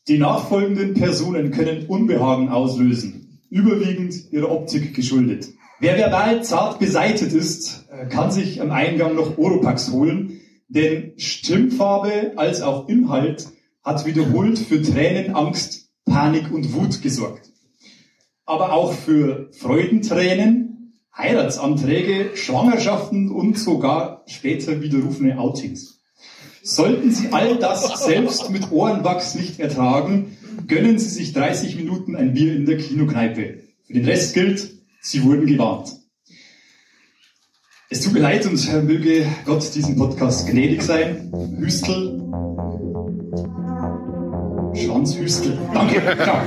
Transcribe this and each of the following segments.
Die nachfolgenden Personen können Unbehagen auslösen, überwiegend ihrer Optik geschuldet. Wer verbal zart beseitet ist, kann sich am Eingang noch Oropax holen, denn Stimmfarbe als auch Inhalt hat wiederholt für Tränen, Angst, Panik und Wut gesorgt. Aber auch für Freudentränen, Heiratsanträge, Schwangerschaften und sogar später widerrufene Outings. Sollten Sie all das selbst mit Ohrenwachs nicht ertragen, gönnen Sie sich 30 Minuten ein Bier in der Kinokneipe. Für den Rest gilt, Sie wurden gewarnt. Es tut mir leid und möge Gott diesen Podcast gnädig sein. Hüstel. Schwanzhüstel. Danke. Ciao.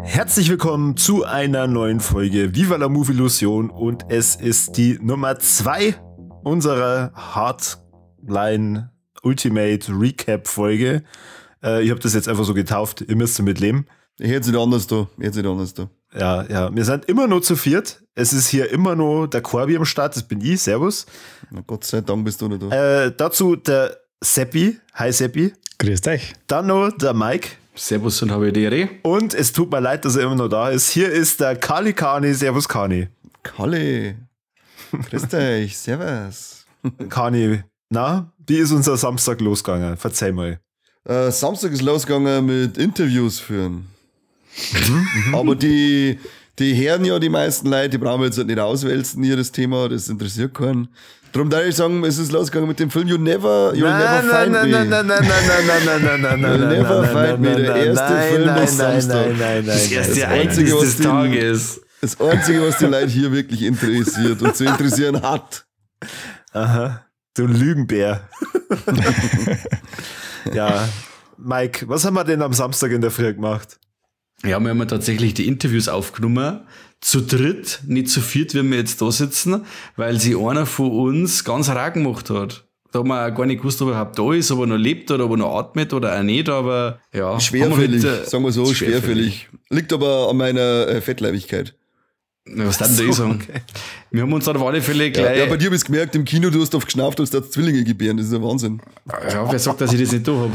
Herzlich willkommen zu einer neuen Folge Viva la Movilusion und es ist die Nummer 2 unserer Hardline Ultimate Recap Folge. Ich habe das jetzt einfach so getauft, ihr müsst damit leben. Ich hätte es nicht anders da. Ja, ja, wir sind immer nur zu viert. Es ist hier immer nur der Corby am Start, das bin ich, servus. Na, Gott sei Dank bist du nicht da. Dazu der Seppi, hi Seppi. Grüß dich. Dann noch der Mike. Servus und habe die Ehre. Und es tut mir leid, dass er immer noch da ist. Hier ist der Kali Kani. Servus Kani. Kali. Grüß dich. Servus. Kani, na, wie ist unser Samstag losgegangen? Verzeih mal. Samstag ist losgegangen mit Interviews führen. Aber die hören ja die meisten Leute, die brauchen wir jetzt halt nicht auswälzen hier, das Thema, das interessiert keinen. Darum darf ich sagen, es ist losgegangen mit dem Film You'll Never Find Me. Nein, You'll Never Find Me, der erste Film des Samstag. Das erste Ereignis des Tages. Das Einzige, was die Leute hier wirklich interessiert und zu interessieren hat. Aha, du Lügenbär. Ja, Mike, was haben wir denn am Samstag in der Früh gemacht? Ja, wir haben tatsächlich die Interviews aufgenommen. Zu dritt, nicht zu viert, wie wir jetzt da sitzen, weil sich einer von uns ganz rar gemacht hat. Da haben wir auch gar nicht gewusst, ob er überhaupt da ist, ob er noch lebt oder ob er noch atmet oder auch nicht, aber ja. Schwerfällig, sagen wir so, schwerfällig. Liegt aber an meiner Fettleibigkeit. Na, was darf denn da sagen? Okay. Wir haben uns dann auf alle Fälle gleich... Ja, bei dir habe ich es gemerkt, im Kino, du hast oft geschnauft, du hast da Zwillinge gebären, das ist ja Wahnsinn. Ja, wer sagt, dass ich das nicht da habe?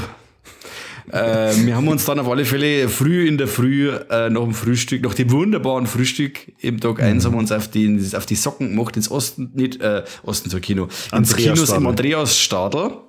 Wir haben uns dann auf alle Fälle früh in der Früh, nach dem Frühstück, nach dem wunderbaren Frühstück im Tag 1 haben wir uns auf die Socken gemacht, ins Osten, nicht, Osten zur Kino, ins Kinos im Andreasstadl.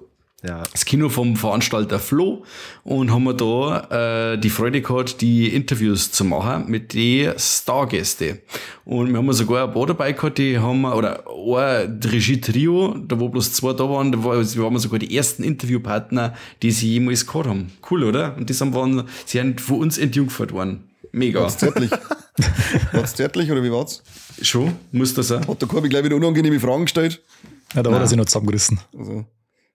Ja. Das Kino vom Veranstalter Flo, und haben wir da die Freude gehabt, die Interviews zu machen mit den Stargästen. Und wir haben sogar ein paar dabei gehabt, die haben wir, oder ein Regie-Trio, da wo bloß zwei da waren, da waren wir sogar die ersten Interviewpartner, die sie jemals gehabt haben. Cool, oder? Und die sind, sie sind von uns entjungfert worden. Mega. War's zärtlich? War's zärtlich oder wie war's? Schon, muss das sein. Hat der Corby gleich wieder unangenehme Fragen gestellt? Ja, da hat er sich noch zusammengerissen. Also.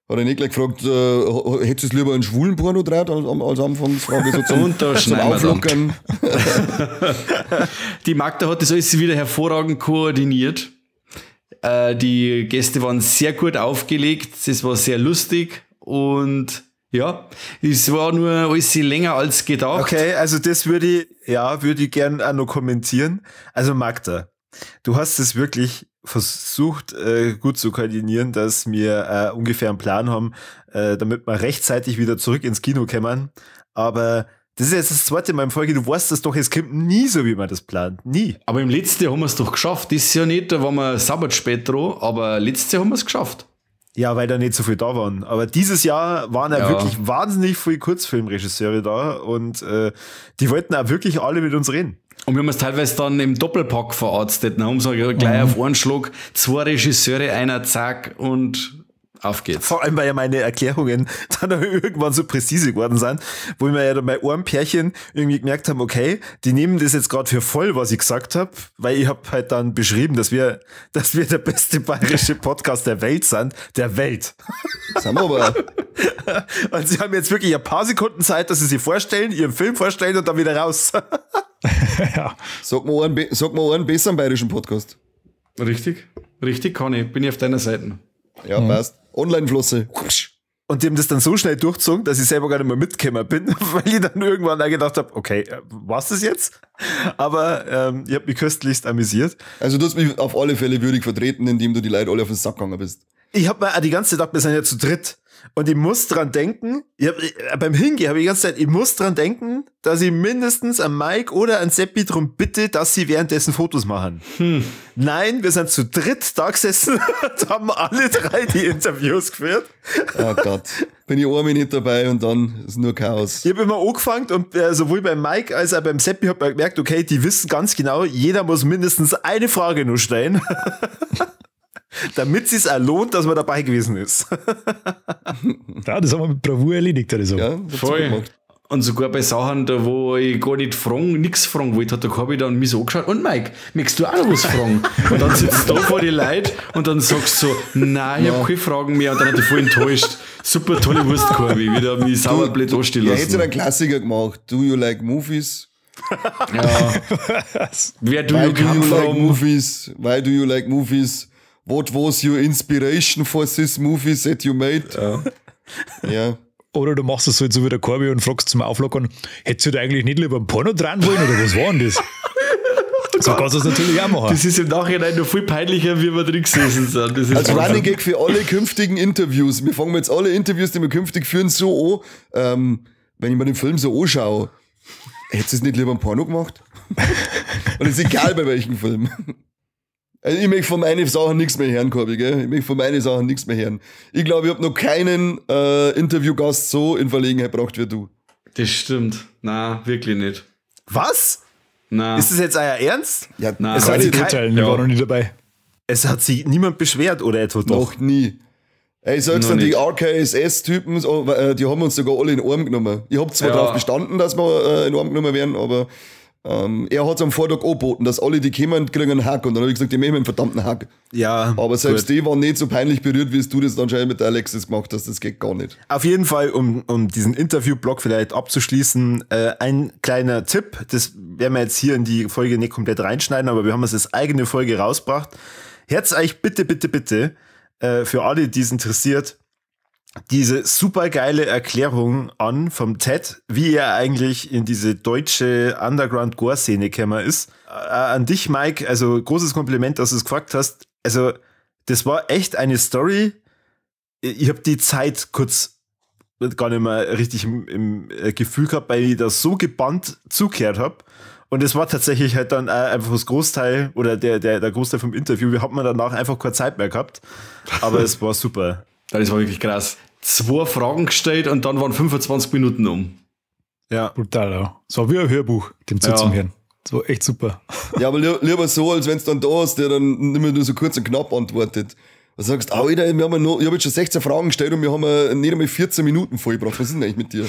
Hat er nicht gleich gefragt, hättest du es lieber einen schwulen Porno gedreht als Anfangsfrage so zum, zum Auflockern? Die Magda hat das alles wieder hervorragend koordiniert. Die Gäste waren sehr gut aufgelegt, es war sehr lustig und ja, es war nur alles länger als gedacht. Okay, also das würde ich gern auch noch kommentieren. Also Magda, du hast es wirklich versucht, gut zu koordinieren, dass wir ungefähr einen Plan haben, damit wir rechtzeitig wieder zurück ins Kino kommen. Aber das ist jetzt das zweite Mal in Folge, du weißt das doch, es kommt nie so, wie man das plant. Nie. Aber im letzten Jahr haben wir es doch geschafft. Das Jahr nicht, da waren wir sabbat spät dran, aber letztes Jahr haben wir es geschafft. Ja, weil da nicht so viel da waren. Aber dieses Jahr waren ja wirklich wahnsinnig viele Kurzfilmregisseure da und die wollten auch wirklich alle mit uns reden. Und wir haben es teilweise dann im Doppelpack verarztet. Dann haben sie gleich auf einen Schlag zwei Regisseure, einer zack und auf geht's. Vor allem, weil ja meine Erklärungen dann irgendwann so präzise geworden sind, wo wir ja dann bei einem Pärchen irgendwie gemerkt haben, okay, die nehmen das jetzt gerade für voll, was ich gesagt habe, weil ich habe halt dann beschrieben, dass wir der beste bayerische Podcast der Welt sind. Der Welt. Sind wir aber. Und sie haben jetzt wirklich ein paar Sekunden Zeit, dass sie sich vorstellen, ihren Film vorstellen und dann wieder raus. Ja. Sag mal einen besseren bayerischen Podcast. Richtig, richtig, Conny, bin ich auf deiner Seite. Ja, passt. Online-Flosse. Und die haben das dann so schnell durchgezogen, dass ich selber gar nicht mehr mitgekommen bin, weil ich dann irgendwann auch gedacht habe, okay, war's das jetzt? Aber ich habe mich köstlichst amüsiert. Also du hast mich auf alle Fälle würdig vertreten, indem du die Leute alle auf den Sack gegangen bist. Ich habe mir auch die ganze Zeit gedacht, wir sind ja zu dritt. Und ich muss dran denken, beim Hingehen habe ich die ganze Zeit, ich muss dran denken, dass ich mindestens an Mike oder an Seppi drum bitte, dass sie währenddessen Fotos machen. Nein, wir sind zu dritt da gesessen und haben alle drei die Interviews geführt. Oh Gott, bin ich einmal nicht dabei und dann ist nur Chaos. Ich habe immer angefangen und sowohl beim Mike als auch beim Seppi hat man gemerkt, okay, die wissen ganz genau, jeder muss mindestens eine Frage nur stellen. Damit es sich auch lohnt, dass man dabei gewesen ist. Ja, das haben wir mit Bravour erledigt, oder so. Ja, voll. Und sogar bei Sachen, da wo ich gar nicht fragen, nichts fragen wollte, hat der Corby dann mich so angeschaut. Und Mike, möchtest du auch noch was fragen? Und dann sitzt du da vor die Leute und dann sagst du so, nein, ich hab keine Fragen mehr. Und dann hat er voll enttäuscht. Super tolle Wurst, Corby, wieder mich sauerblöd anstehen lassen. Ja, hättest du einen Klassiker gemacht. Do you like movies? Ja. Where do Why you do come you like from? movies? Why do you like movies? What was your inspiration for this movie that you made? Ja. Ja. Oder du machst es halt so wie der Corby und fragst zum Auflockern, hättest du da eigentlich nicht lieber ein Porno dran wollen oder was war denn das? So kannst du es natürlich auch machen. Das ist im Nachhinein noch viel peinlicher, wie wir drin gesessen sind. Das ist Als Wahnsinn. Running Gag für alle künftigen Interviews. Wir fangen jetzt alle Interviews, die wir künftig führen, so an. Wenn ich mir den Film so anschaue, hättest du es nicht lieber ein Porno gemacht? Und es ist egal bei welchem Film. Also ich möchte von meinen Sachen nichts mehr hören, Corby, gell? Ich möchte von meinen Sachen nichts mehr hören. Ich glaube, ich habe noch keinen Interviewgast so in Verlegenheit gebracht wie du. Das stimmt. Na, wirklich nicht. Was? Na. Ist das jetzt euer Ernst? Ja, Nein. Es Kann hat ich sich beurteilen, ich war noch nie dabei. Es hat sich niemand beschwert oder etwa doch? Noch nie. Ey, ich sag's Noch dann, die nicht. RKSS-Typen, die haben uns sogar alle in den Arm genommen. Ich hab zwar Ja. darauf bestanden, dass wir in den Arm genommen werden, aber er hat's am Vortag angeboten, dass alle, die kommen, kriegen einen Hack. Und dann hab ich gesagt, die machen einen verdammten Hack. Ja. Aber selbst gut. die waren nicht so peinlich berührt, wie es du das anscheinend mit der Alexis gemacht hast. Das geht gar nicht. Auf jeden Fall, um diesen Interview-Blog vielleicht abzuschließen, ein kleiner Tipp, das werden wir jetzt hier in die Folge nicht komplett reinschneiden, aber wir haben es als eigene Folge rausgebracht. Herz euch bitte, bitte, bitte, für alle, die es interessiert, diese supergeile Erklärung an vom Ted, wie er eigentlich in diese deutsche Underground-Gore-Szene gekommen ist. An dich, Mike, also großes Kompliment, dass du es gefragt hast. Also, das war echt eine Story. Ich habe die Zeit kurz gar nicht mehr richtig im Gefühl gehabt, weil ich das so gebannt zugehört habe. Und es war tatsächlich halt dann einfach das Großteil oder der Großteil vom Interview. Wir haben danach einfach keine Zeit mehr gehabt. Aber es war super. Das war wirklich krass. 2 Fragen gestellt und dann waren 25 Minuten um. Ja. Brutal, ja. Es war wie ein Hörbuch, dem zuzuhören. Das war echt super. Ja, aber lieber so, als wenn es dann da ist, der dann nicht mehr nur so kurz und knapp antwortet. Du sagst, Alter, wir haben ja noch, ich habe jetzt schon 16 Fragen gestellt und wir haben nicht einmal 14 Minuten vollgebracht. Was ist denn eigentlich mit dir?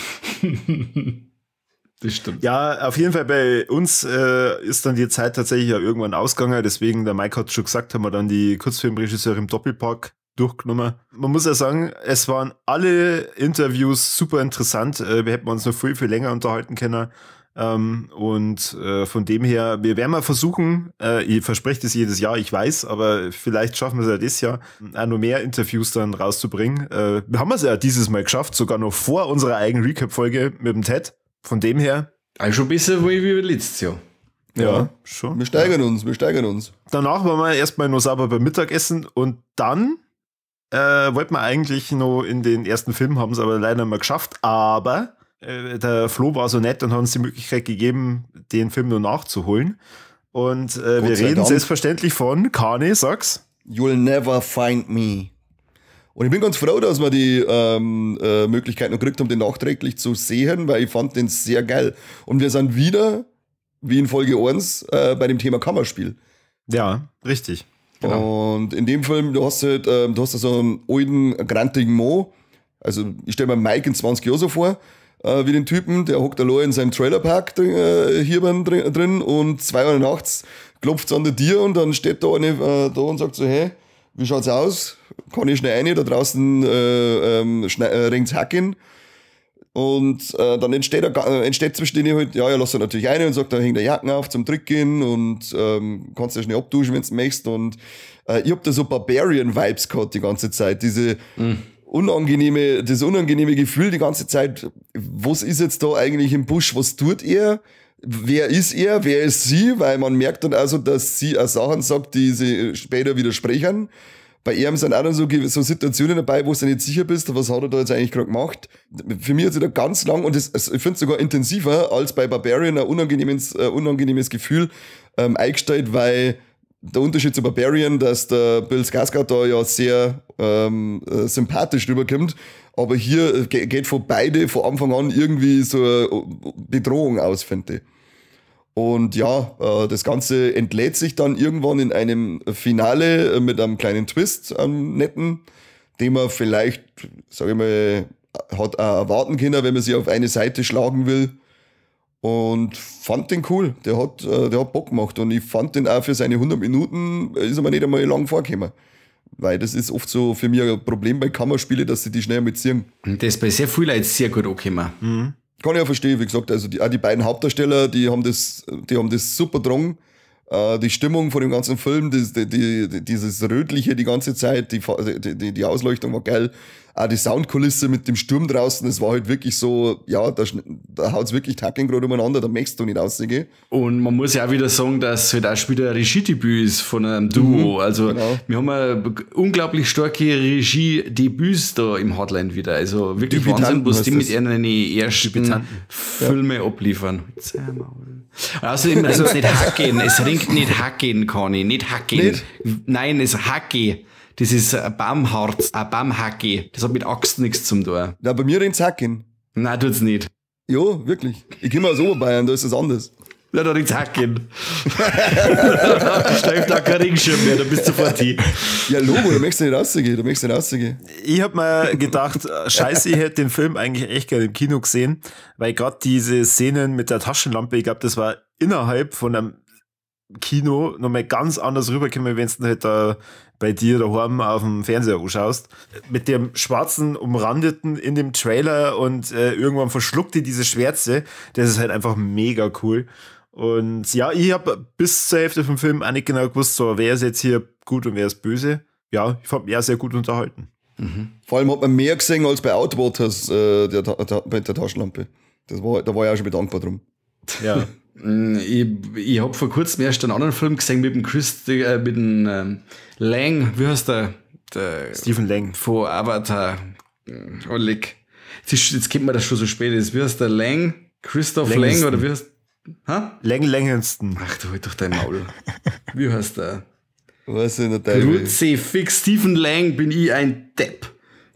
Das stimmt. Ja, auf jeden Fall bei uns ist dann die Zeit tatsächlich ja irgendwann ausgegangen. Deswegen, der Mike hat schon gesagt, haben wir dann die Kurzfilmregisseure im Doppelpack durchgenommen. Man muss ja sagen, es waren alle Interviews super interessant. Wir hätten uns noch viel, viel länger unterhalten können. Und von dem her, wir werden mal versuchen, ich verspreche das jedes Jahr, ich weiß, aber vielleicht schaffen wir es ja dieses Jahr, auch noch mehr Interviews dann rauszubringen. Wir haben es ja dieses Mal geschafft, sogar noch vor unserer eigenen Recap-Folge mit dem Ted. Von dem her. Also schon besser wie letztes Jahr. Ja, schon. Wir steigern uns, wir steigern uns. Danach waren wir erstmal noch sauber beim Mittagessen und dann wollten wir eigentlich noch in den ersten Film, haben es aber leider nicht mehr geschafft, aber der Flo war so nett und hat uns die Möglichkeit gegeben, den Film nur nachzuholen. Und wir reden Dank. selbstverständlich von Kani, sag's. You'll never find me. Und ich bin ganz froh, dass wir die Möglichkeit noch gekriegt haben, den nachträglich zu sehen, weil ich fand den sehr geil. Und wir sind wieder, wie in Folge 1, bei dem Thema Kammerspiel. Ja, richtig. Genau. Und in dem Film, du hast halt, du hast da so einen alten, grantigen Mo. Also ich stelle mir Mike in 20 Jahren so vor, wie den Typen, der hockt allein in seinem Trailerpark hier drin und 2 Uhr nachts klopft's an der Tür und dann steht da eine da und sagt so, hey, wie schaut's aus? Kann ich schnell rein? Da draußen regnt's Hacken. Und dann entsteht zwischen denen halt, ja, lass er natürlich rein und sagt, da hängt der Jacken auf zum Drücken und kannst ja schnell abduschen, wenn du möchtest. Und ich hab da so Barbarian-Vibes gehabt die ganze Zeit. Diese unangenehme, das unangenehme Gefühl die ganze Zeit, was ist jetzt da eigentlich im Busch, was tut er? Wer ist er? Wer ist sie? Weil man merkt dann also, dass sie auch Sachen sagt, die sie später widersprechen. Bei ihm sind auch dann so Situationen dabei, wo du nicht sicher bist, was hat er da jetzt eigentlich gerade gemacht. Für mich hat sich da ganz lang, und das, ich finde es sogar intensiver als bei Barbarian, ein unangenehmes Gefühl eingestellt, weil der Unterschied zu Barbarian, dass der Bill Skarsgård da ja sehr sympathisch rüberkommt, aber hier geht von beide von Anfang an irgendwie so eine Bedrohung aus, finde ich. Und ja, das Ganze entlädt sich dann irgendwann in einem Finale mit einem kleinen Twist, einem netten, den man vielleicht, sage ich mal, hat auch erwarten können, wenn man sich auf eine Seite schlagen will. Und fand den cool. Der hat Bock gemacht. Und ich fand den auch für seine 100 Minuten, ist er mir nicht einmal lang vorgekommen. Weil das ist oft so für mich ein Problem bei Kammerspielen, dass sie die schnell mitziehen. Und das ist bei sehr vielen Leuten sehr gut angekommen. Mhm. Kann ich ja verstehen, wie gesagt, also auch die beiden Hauptdarsteller, die haben das super getragen. Die Stimmung von dem ganzen Film, dieses Rötliche die ganze Zeit, die Ausleuchtung war geil. Auch die Soundkulisse mit dem Sturm draußen, das war halt wirklich so, ja, da haut's wirklich Tacken gerade umeinander, da möchtest du nicht rausgehen. Und man muss ja auch wieder sagen, dass halt auch schon wieder ein Regiedebüt ist von einem Duo. Also genau. Wir haben ja unglaublich starke Regiedebüts da im Hardline wieder. Also wirklich Wahnsinn, was die mit ihren ersten Filme abliefern. Außerdem ringt es nicht Hacken, es ringt nicht Hacken, Conny, nicht Hacken. Nicht? Nein, es ist Hacke. Das ist ein Baumharz, ein Baumhacke. Das hat mit Axt nichts zum tun. Ja, bei mir rinnt's Hacken. Nein, tut's nicht. Jo, wirklich. Ich komme aus Oberbayern, da ist es anders. Ja, da rinnt's Hacken. Da hilft auch kein Regenschirm mehr, da bist du sofort hin. Ja, Logo, da möchtest du nicht rausgehen, Ich hab mir gedacht, scheiße, ich hätte den Film eigentlich echt gerne im Kino gesehen, weil gerade diese Szenen mit der Taschenlampe, ich glaube, das war innerhalb von einem Kino nochmal ganz anders rüberkommen, wenn du halt da bei dir daheim auf dem Fernseher anschaust. Mit dem schwarzen Umrandeten in dem Trailer und irgendwann verschluckt die diese Schwärze. Das ist halt einfach mega cool. Und ja, ich habe bis zur Hälfte vom Film auch nicht genau gewusst, so, wer ist jetzt hier gut und wer ist böse. Ja, ich fand mich auch sehr gut unterhalten. Mhm. Vor allem hat man mehr gesehen als bei Outwaters bei der Taschenlampe. Da war ich auch schon bedankbar drum. Ja. Ich hab vor kurzem erst einen anderen Film gesehen mit dem mit dem Lang, wie heißt der? Stephen Lang. Von Avatar. Oh, leck. Jetzt kennt man das schon so spät. Wie heißt der Lang? Christoph Lang oder wie heißt? Ha? Lang Langensten. Ach, du halt doch dein Maul. Wie heißt der? Was in der Kruzifix, Stephen Lang, bin ich ein Depp.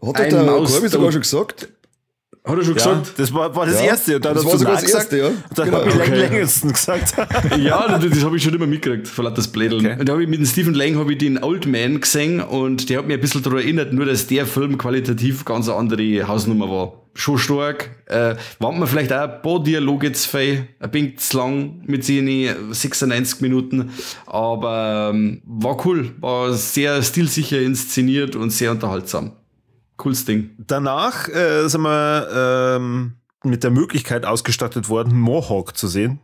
Hat der Corby sogar schon gesagt? Hat er schon gesagt? Das war das erste. Und dann das war sogar das erste, ja. Und dann genau. Habe ich Lang Langensten gesagt. Ja, das habe ich schon immer mitgekriegt, vor lauter das Blädeln. Okay. Und da habe ich mit dem Stephen Lang habe ich den Old Man gesehen und der hat mir ein bisschen daran erinnert, nur dass der Film qualitativ ganz eine andere Hausnummer war. Schon stark. War man vielleicht auch ein paar Dialoge zu viel, ein bisschen zu lang mit seinen 96 Minuten, aber war cool, war sehr stilsicher inszeniert und sehr unterhaltsam. Cooles Ding. Danach sind wir mit der Möglichkeit ausgestattet worden, Mohawk zu sehen.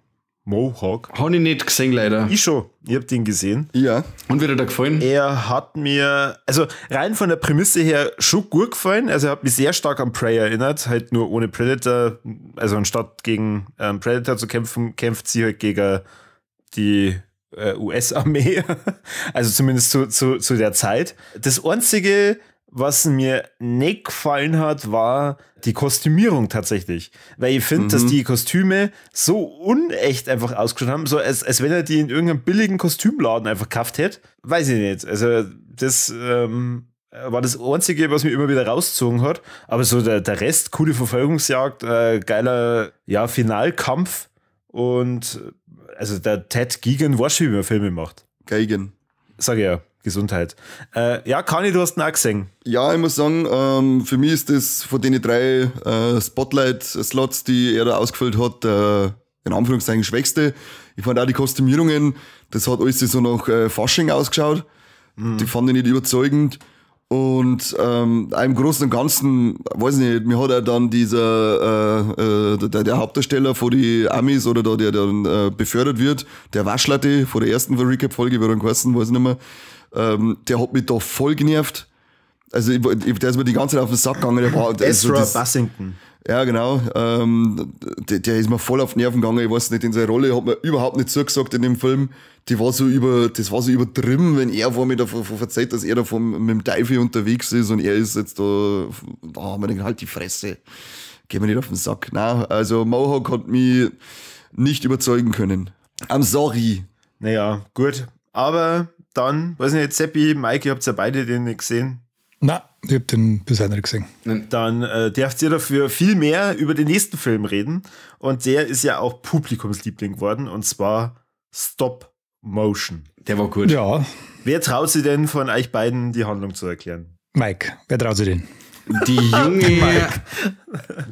Mohawk. Habe ich nicht gesehen, leider. Ich schon. Ich hab den gesehen. Ja. Und wie hat er da gefallen? Er hat mir, also rein von der Prämisse her schon gut gefallen. Also er hat mich sehr stark an Prey erinnert, halt nur ohne Predator. Also anstatt gegen Predator zu kämpfen, kämpft sie halt gegen die US-Armee. Also zumindest zu der Zeit. Das Einzige, was mir nicht gefallen hat, war die Kostümierung tatsächlich. Weil ich finde, dass die Kostüme so unecht einfach ausgeschaut haben, so als wenn er die in irgendeinem billigen Kostümladen einfach gekauft hätte. Weiß ich nicht. Also das war das Einzige, was mir immer wieder rausgezogen hat. Aber so der Rest, coole Verfolgungsjagd, geiler Finalkampf und also der Ted Geoghegan weiß schon, wie man Filme macht. Geoghegan. Sag ich ja. Gesundheit. Ja, Kani, du hast ihn auch gesehen. Ja, ich muss sagen, für mich ist das von den drei Spotlight-Slots, die er da ausgefüllt hat, in Anführungszeichen schwächste. Ich fand auch die Kostümierungen, das hat alles so nach Fasching ausgeschaut. Mhm. Die fand ich nicht überzeugend. Und im Großen und Ganzen, weiß ich nicht, mir hat er dann dieser der Hauptdarsteller von die Amis oder da, der dann befördert wird, der Waschlatte von der ersten Recap-Folge, wie er dann geheißen, weiß ich nicht mehr, der hat mich da voll genervt. Also der ist mir die ganze Zeit auf den Sack gegangen. Der war, Ezra Bussington. Ja, genau. Der ist mir voll auf die Nerven gegangen. Ich weiß nicht, in seiner Rolle hat mir überhaupt nicht zugesagt in dem Film. Die war so das war so übertrieben, wenn er vor mir davon verzeiht, dass er da mit dem Teufel unterwegs ist und er ist jetzt da haben wir den halt die Fresse. Geh mir nicht auf den Sack. Nein, also Mohawk hat mich nicht überzeugen können. I'm sorry. Naja, gut. Aber dann, weiß nicht, Seppi, Mike, ihr habt ja beide den nicht gesehen. Nein, ich hab den bisher nicht gesehen. Dann dürft ihr dafür viel mehr über den nächsten Film reden. Und der ist ja auch Publikumsliebling geworden, und zwar Stop Motion. Der war gut. Ja. Wer traut sich denn von euch beiden, die Handlung zu erklären? Mike, wer traut sich denn?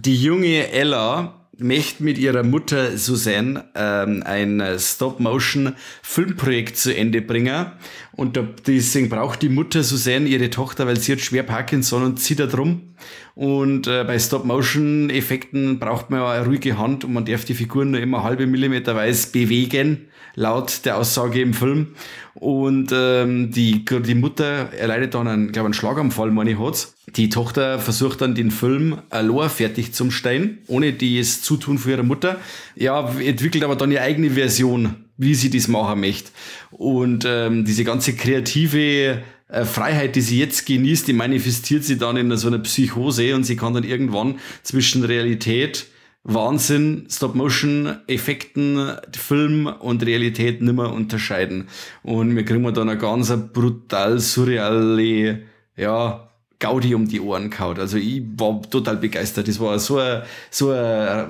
Die junge Ella möchte mit ihrer Mutter Suzanne ein Stop-Motion-Filmprojekt zu Ende bringen. Und deswegen braucht die Mutter Suzanne ihre Tochter, weil sie hat schwer Parkinson und zittert rum. Und bei Stop-Motion-Effekten braucht man ja eine ruhige Hand und man darf die Figuren nur immer halbe Millimeterweise bewegen, laut der Aussage im Film. Und die Mutter erleidet dann einen Schlaganfall, meine ich, hat's. Die Tochter versucht dann, den Film allein fertig zu stellen, ohne das Zutun von ihrer Mutter. Ja, entwickelt aber dann ihre eigene Version, wie sie das machen möchte. Und diese ganze kreative Freiheit, die sie jetzt genießt, die manifestiert sie dann in so einer Psychose und sie kann dann irgendwann zwischen Realität, Wahnsinn, Stop-Motion-Effekten, Film und Realität nimmer unterscheiden. Und wir kriegen dann eine ganz brutal surreale, ja, Gaudi um die Ohren gehauen. Also ich war total begeistert. Das war so ein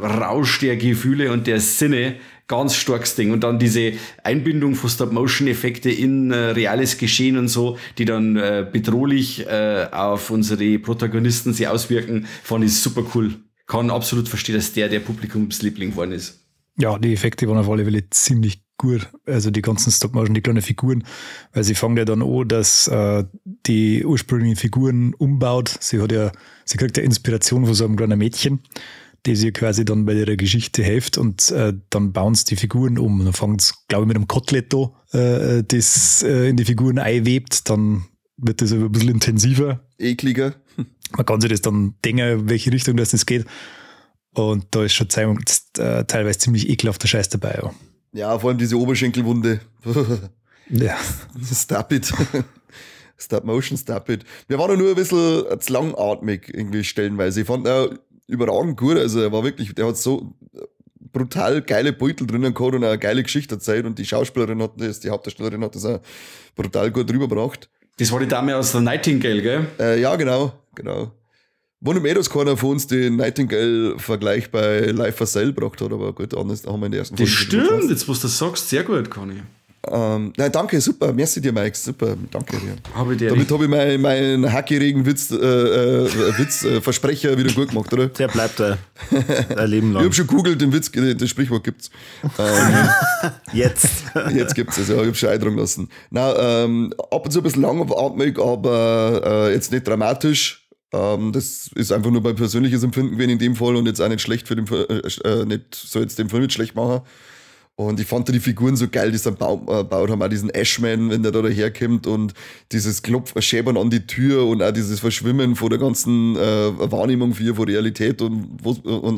Rausch der Gefühle und der Sinne. Ganz starkes Ding. Und dann diese Einbindung von Stop-Motion-Effekte in reales Geschehen und so, die dann bedrohlich auf unsere Protagonisten sich auswirken, fand ich super cool. Kann absolut verstehen, dass der Publikumsliebling geworden ist. Ja, die Effekte waren auf alle Fälle ziemlich gut. Also die ganzen Stop-Motion, die kleinen Figuren, weil sie fangen ja dann an, dass die ursprünglichen Figuren umbaut. Sie kriegt ja Inspiration von so einem kleinen Mädchen, die sie quasi dann bei ihrer Geschichte hilft und dann bauen sie die Figuren um. Und dann fangen sie, glaube ich, mit einem Kotelett an, das in die Figuren einwebt. Dann wird das aber ein bisschen intensiver. Ekliger. Man kann sich das dann denken, in welche Richtung das geht. Und da ist schon teilweise ziemlich ekelhafter Scheiß dabei. Ja, ja, vor allem diese Oberschenkelwunde. Ja. Stop it. Stop motion, stop it. Wir waren nur ein bisschen zu langatmig irgendwie stellenweise. Ich fand auch überragend gut. Also er war wirklich, der hat so brutal geile Beutel drinnen gehabt und auch eine geile Geschichte erzählt. Und die Schauspielerin hat das, die Hauptdarstellerin hat das auch brutal gut rübergebracht. Das war die Dame aus der Nightingale, gell? Ja, genau. Wundert mich, dass keiner von uns den Nightingale-Vergleich bei Life for Sale gebracht hat, aber gut, anders haben wir in der ersten Folge. Das stimmt, jetzt wo du das sagst, sehr gut, Conny. Nein, danke, super, merci dir, Mike, super, danke dir. Hab ich dir. Damit habe ich meinen hackerigen Witz, Versprecher wieder gut gemacht, oder? Der bleibt da ein Leben lang. Ich habe schon gegoogelt, den Witz, das Sprichwort gibt's. Jetzt. Jetzt gibt's es, ja, ich habe schon eintragen lassen. Na, ab und zu ein bisschen langatmig, aber jetzt nicht dramatisch. Das ist einfach nur mein persönliches Empfinden gewesen in dem Fall und jetzt auch nicht schlecht für den, nicht, soll jetzt den Film nicht schlecht machen. Und ich fand da die Figuren so geil, die sie dann gebaut haben, auch diesen Ashman, wenn der da daherkommt und dieses Klopfen, Schäbern an die Tür und auch dieses Verschwimmen vor der ganzen Wahrnehmung von Realität und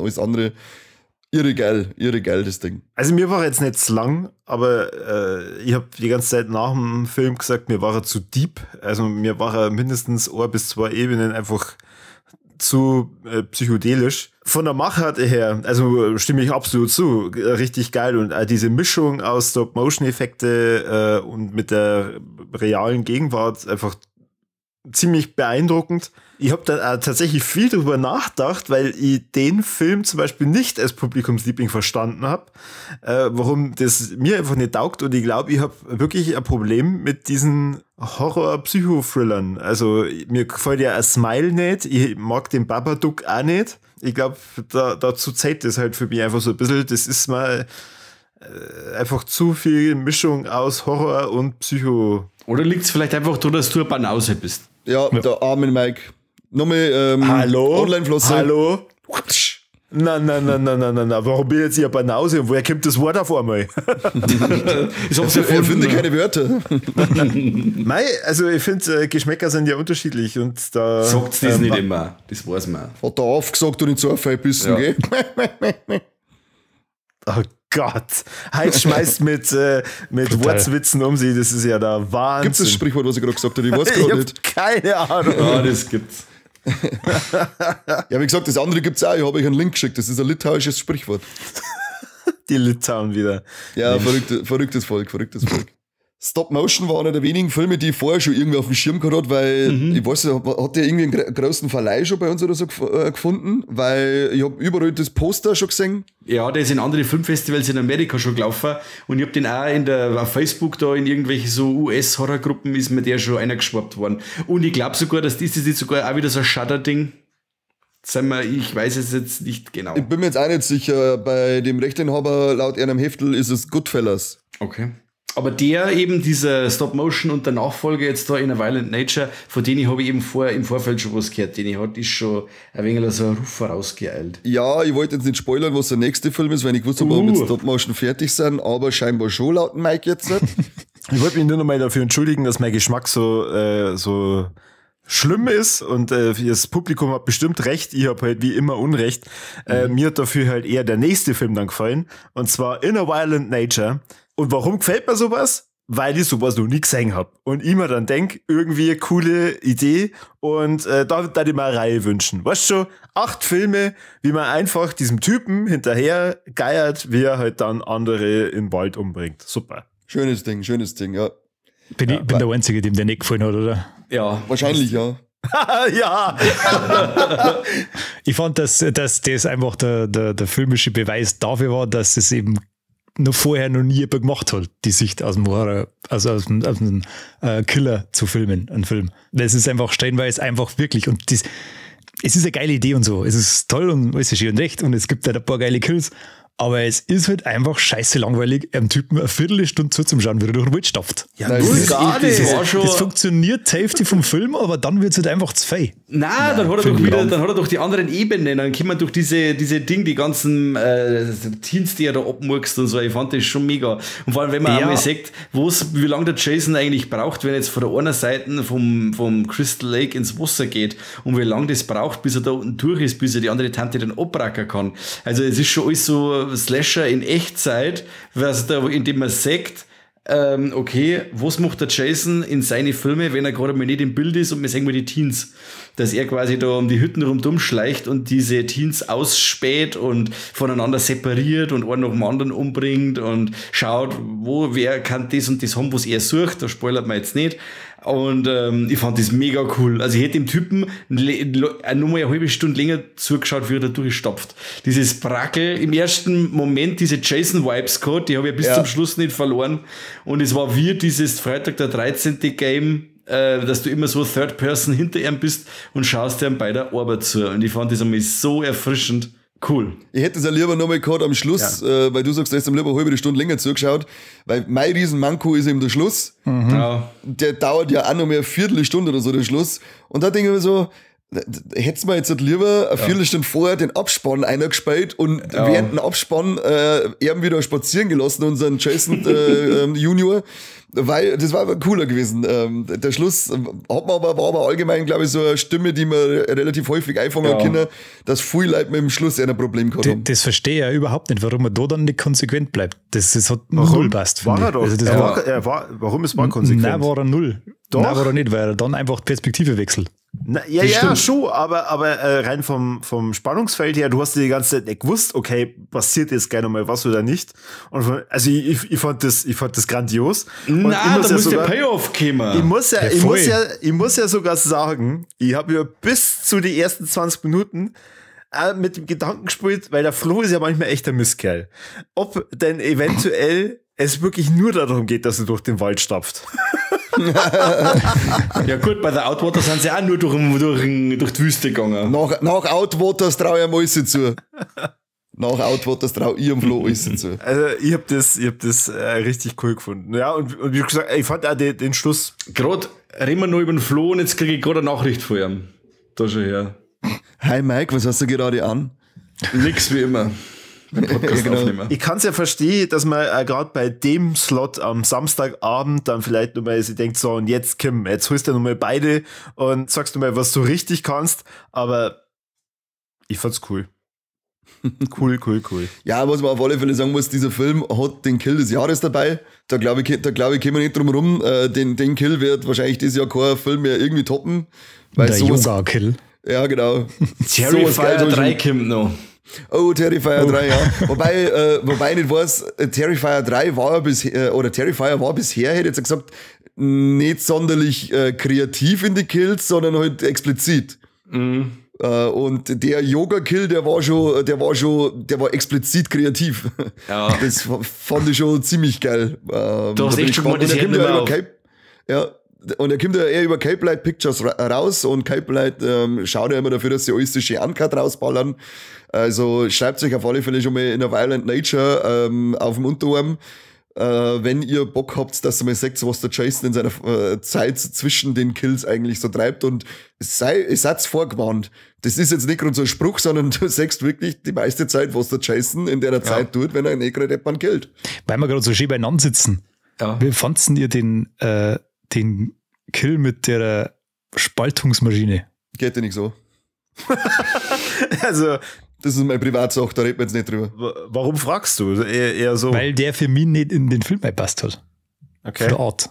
alles andere. Irre geil, das Ding. Also mir war jetzt nicht zu lang, aber ich habe die ganze Zeit nach dem Film gesagt, mir war er zu deep. Also mir war er mindestens 1 bis 2 Ebenen einfach zu psychedelisch. Von der Machart her, also stimme ich absolut zu, richtig geil. Und diese Mischung aus Stop-Motion-Effekte und mit der realen Gegenwart einfach ziemlich beeindruckend. Ich habe da tatsächlich viel drüber nachgedacht, weil ich den Film zum Beispiel nicht als Publikumsliebling verstanden habe, warum das mir einfach nicht taugt. Und ich glaube, ich habe wirklich ein Problem mit diesen Horror-Psycho-Thrillern. Also mir gefällt ja A Smile nicht, ich mag den Babadook auch nicht. Ich glaube, dazu zeigt das halt für mich einfach so ein bisschen, das ist mal einfach zu viel Mischung aus Horror und Psycho. Oder liegt es vielleicht einfach daran, dass du ein Banause bist? Ja, ja. Der arme Mike. Nochmal, Hallo? Online-Flosse. Hallo? Na, na, na, na, na, na, na. Warum bin ich jetzt hier Banause und woher kommt das Wort auf einmal? Ich hab's Er erfunden. findet keine Wörter. Mei, also ich finde, Geschmäcker sind ja unterschiedlich und da. Sagt's das nicht immer. Das weiß man. Hat er aufgesagt und in so bissen, Ja. gell? Oh Gott. Heute schmeißt mit Wortwitzen um sie, das ist ja der Wahnsinn. Gibt's das Sprichwort, was ich gerade gesagt habe? Ich weiß Ich gerade hab nicht. keine Ahnung. Ja, das gibt's. Ja, wie gesagt, das andere gibt's auch. Ich habe euch einen Link geschickt. Das ist ein litauisches Sprichwort. Die Litauen wieder. Ja, verrücktes Volk, verrücktes Volk. Stop Motion war einer der wenigen Filme, die ich vorher schon irgendwie auf dem Schirm gehabt hat, weil ich weiß nicht, hat der irgendwie einen großen Verleih schon bei uns oder so gefunden? Weil ich habe überall das Poster schon gesehen. Ja, der ist in andere Filmfestivals in Amerika schon gelaufen und ich hab den auch auf Facebook da in irgendwelche so US-Horrorgruppen ist mir der schon einer geschwappt worden. Und ich glaub sogar, dass das ist jetzt sogar auch wieder so ein Shudder-Ding. Sagen wir, ich weiß es jetzt nicht genau. Ich bin mir jetzt auch nicht sicher, bei dem Rechteinhaber laut einem Heftel ist es Goodfellas. Okay. Aber der eben, dieser Stop-Motion und der Nachfolger jetzt da in A Violent Nature, von denen habe ich eben vorher im Vorfeld schon was gehört. Den ich hat, ist schon ein wenig so ein Ruf vorausgeeilt. Ja, ich wollte jetzt nicht spoilern, was der nächste Film ist, weil ich gewusst habe, ob wir mit Stop Motion fertig sind, aber scheinbar schon laut Mike jetzt. Ich wollte mich nur noch mal dafür entschuldigen, dass mein Geschmack so, so schlimm ist und das Publikum hat bestimmt recht, ich habe halt wie immer Unrecht. Mir hat dafür halt eher der nächste Film dann gefallen, und zwar In a Violent Nature. Und warum gefällt mir sowas? Weil ich sowas noch nie gesehen hab. Und ich mir dann denk, irgendwie eine coole Idee und da würde ich mir eine Reihe wünschen. Weißt du schon, 8 Filme, wie man einfach diesem Typen hinterher geiert, wie er halt dann andere im Wald umbringt. Super. Schönes Ding, ja. Bin der Einzige, dem der nicht gefallen hat, oder? Ja. Wahrscheinlich, ja. Ja. Ich fand, dass das einfach der filmische Beweis dafür war, dass es eben noch vorher noch nie jemand gemacht hat, die Sicht aus dem Horror, also aus dem Killer zu filmen, einen Film. Das ist einfach stellenweise einfach wirklich, und das, es ist eine geile Idee und so, es ist toll und es ist schön und recht und es gibt halt ein paar geile Kills, aber es ist halt einfach scheiße langweilig, einem Typen eine Viertelstunde zuzuschauen, wie er durch den Wald stapft. Ja, Nein, null das gar nicht. Das, das funktioniert die Hälfte vom Film, aber dann wird es halt einfach zu viel. Nein, dann hat er doch wieder, dann hat er doch die anderen Ebenen, dann kommen durch diese Ding, die ganzen Teens, die er da abmurkst und so. Ich fand das schon mega. Und vor allem, wenn man einmal sieht, wie lange der Jason eigentlich braucht, wenn er jetzt von der einen Seite vom Crystal Lake ins Wasser geht und wie lange das braucht, bis er da unten durch ist, bis er die andere Tante dann abracken kann. Also es ist schon alles so Slasher in Echtzeit, was da, indem man sagt, okay, was macht der Jason in seine Filme, wenn er gerade mal nicht im Bild ist und wir sehen mal die Teens, dass er quasi da um die Hütten rundum schleicht und diese Teens ausspäht und voneinander separiert und einen nach dem anderen umbringt und schaut, wo, wer kann das und das haben, was er sucht, da spoilert man jetzt nicht. Und ich fand das mega cool. Also ich hätte dem Typen nur mal eine halbe Stunde länger zugeschaut, wie er da durchstapft. Dieses Brackel im ersten Moment, diese Jason-Vibes gehabt, die habe ich bis zum Schluss nicht verloren. Und es war wie dieses Freitag der 13. Game, dass du immer so Third Person hinter ihm bist und schaust ihm bei der Arbeit zu. Und ich fand das einmal so erfrischend. Cool. Ich hätte es ja lieber nochmal gehabt am Schluss, weil du sagst, du hast lieber eine halbe Stunde länger zugeschaut, weil mein Riesenmanko ist eben der Schluss. Mhm. Ja. Der dauert ja auch noch mehr eine Viertelstunde oder so, der Schluss. Und da denke ich mir so, hättest du mir jetzt halt lieber eine Viertelstunde vorher den Abspann einer gespielt und während dem Abspann eben wieder spazieren gelassen, unseren Jason Junior, weil das war aber cooler gewesen. Der Schluss hat man aber, war aber allgemein, glaube ich, so eine Stimme, die man relativ häufig einfangen kann, dass viele Leute mit dem Schluss ein Problem gehabt haben. Das verstehe ich ja überhaupt nicht, warum man da dann nicht konsequent bleibt. Das hat null passt. War er doch. Also das warum ist man konsequent? Nein, war er null. Doch. Nein, war er nicht, weil er dann einfach die Perspektive wechselt. Na, ja, schon, aber rein vom Spannungsfeld her, du hast die ganze Zeit nicht gewusst, okay, passiert jetzt gleich nochmal was oder nicht. Und also ich fand das grandios. Und na, da muss der Payoff kommen. Ich muss ja sogar sagen, ich habe ja bis zu den ersten 20 Minuten mit dem Gedanken gespielt, weil der Flo ist ja manchmal echt ein Mistkerl. Ob denn eventuell es wirklich nur darum geht, dass er durch den Wald stapft. Ja gut, bei der Outwaters sind sie auch nur durch die Wüste gegangen. Nach Outwaters traue ich ihm alles zu. Nach Outwaters traue ich am Flo alles zu. Also ich hab das richtig cool gefunden. Ja, und wie gesagt, ich fand auch den Schluss. Gerade reden wir noch über den Flo und jetzt kriege ich gerade eine Nachricht von ihm. Da schon her. Hi Mike, was hast du gerade an? Nix wie immer. Podcast genau. Ich kann es ja verstehen, dass man gerade bei dem Slot am Samstagabend dann vielleicht nochmal sich denkt, so und jetzt Kim, jetzt holst du nochmal beide und sagst du mal, was du richtig kannst, aber ich fand's cool. Cool, cool, cool. Ja, was man auf alle Fälle sagen muss, dieser Film hat den Kill des Jahres dabei. Da glaube ich, kommen wir nicht drum rum. Den Kill wird wahrscheinlich dieses Jahr kein Film mehr irgendwie toppen. Weil der Yoga-Kill. Ja, genau. Terrifier 3 kommt noch. Oh, Terrifier 3, ja. Wobei ich nicht weiß, Terrifier 3 war bisher, oder Terrifier war bisher, hätte ich jetzt gesagt, nicht sonderlich kreativ in die Kills, sondern halt explizit. Mhm. Und der Yoga-Kill, der war explizit kreativ. Ja. Das fand ich schon ziemlich geil. Du hast echt schon mal das Ja, und er kommt ja eher über Cape Light Pictures raus und Cape Light schaut ja immer dafür, dass sie alles so schön uncut rausballern. Also schreibt euch auf alle Fälle schon mal in a Violent Nature auf dem Unterarm, wenn ihr Bock habt, dass ihr mal seht, was der Jason in seiner Zeit zwischen den Kills eigentlich so treibt. Und ihr seid vorgewarnt. Das ist jetzt nicht gerade so ein Spruch, sondern du siehst wirklich die meiste Zeit, was der Jason in der Zeit tut, wenn er nicht gerade jemanden killt. Weil wir gerade so schön beieinander sitzen. Ja. Wie fandst ihr den Kill mit der Spaltungsmaschine? Geht dir nicht so. Also, das ist meine Privatsache, da reden wir jetzt nicht drüber. Warum fragst du? Eher so. Weil der für mich nicht in den Film gepasst hat. Okay. Von der Art.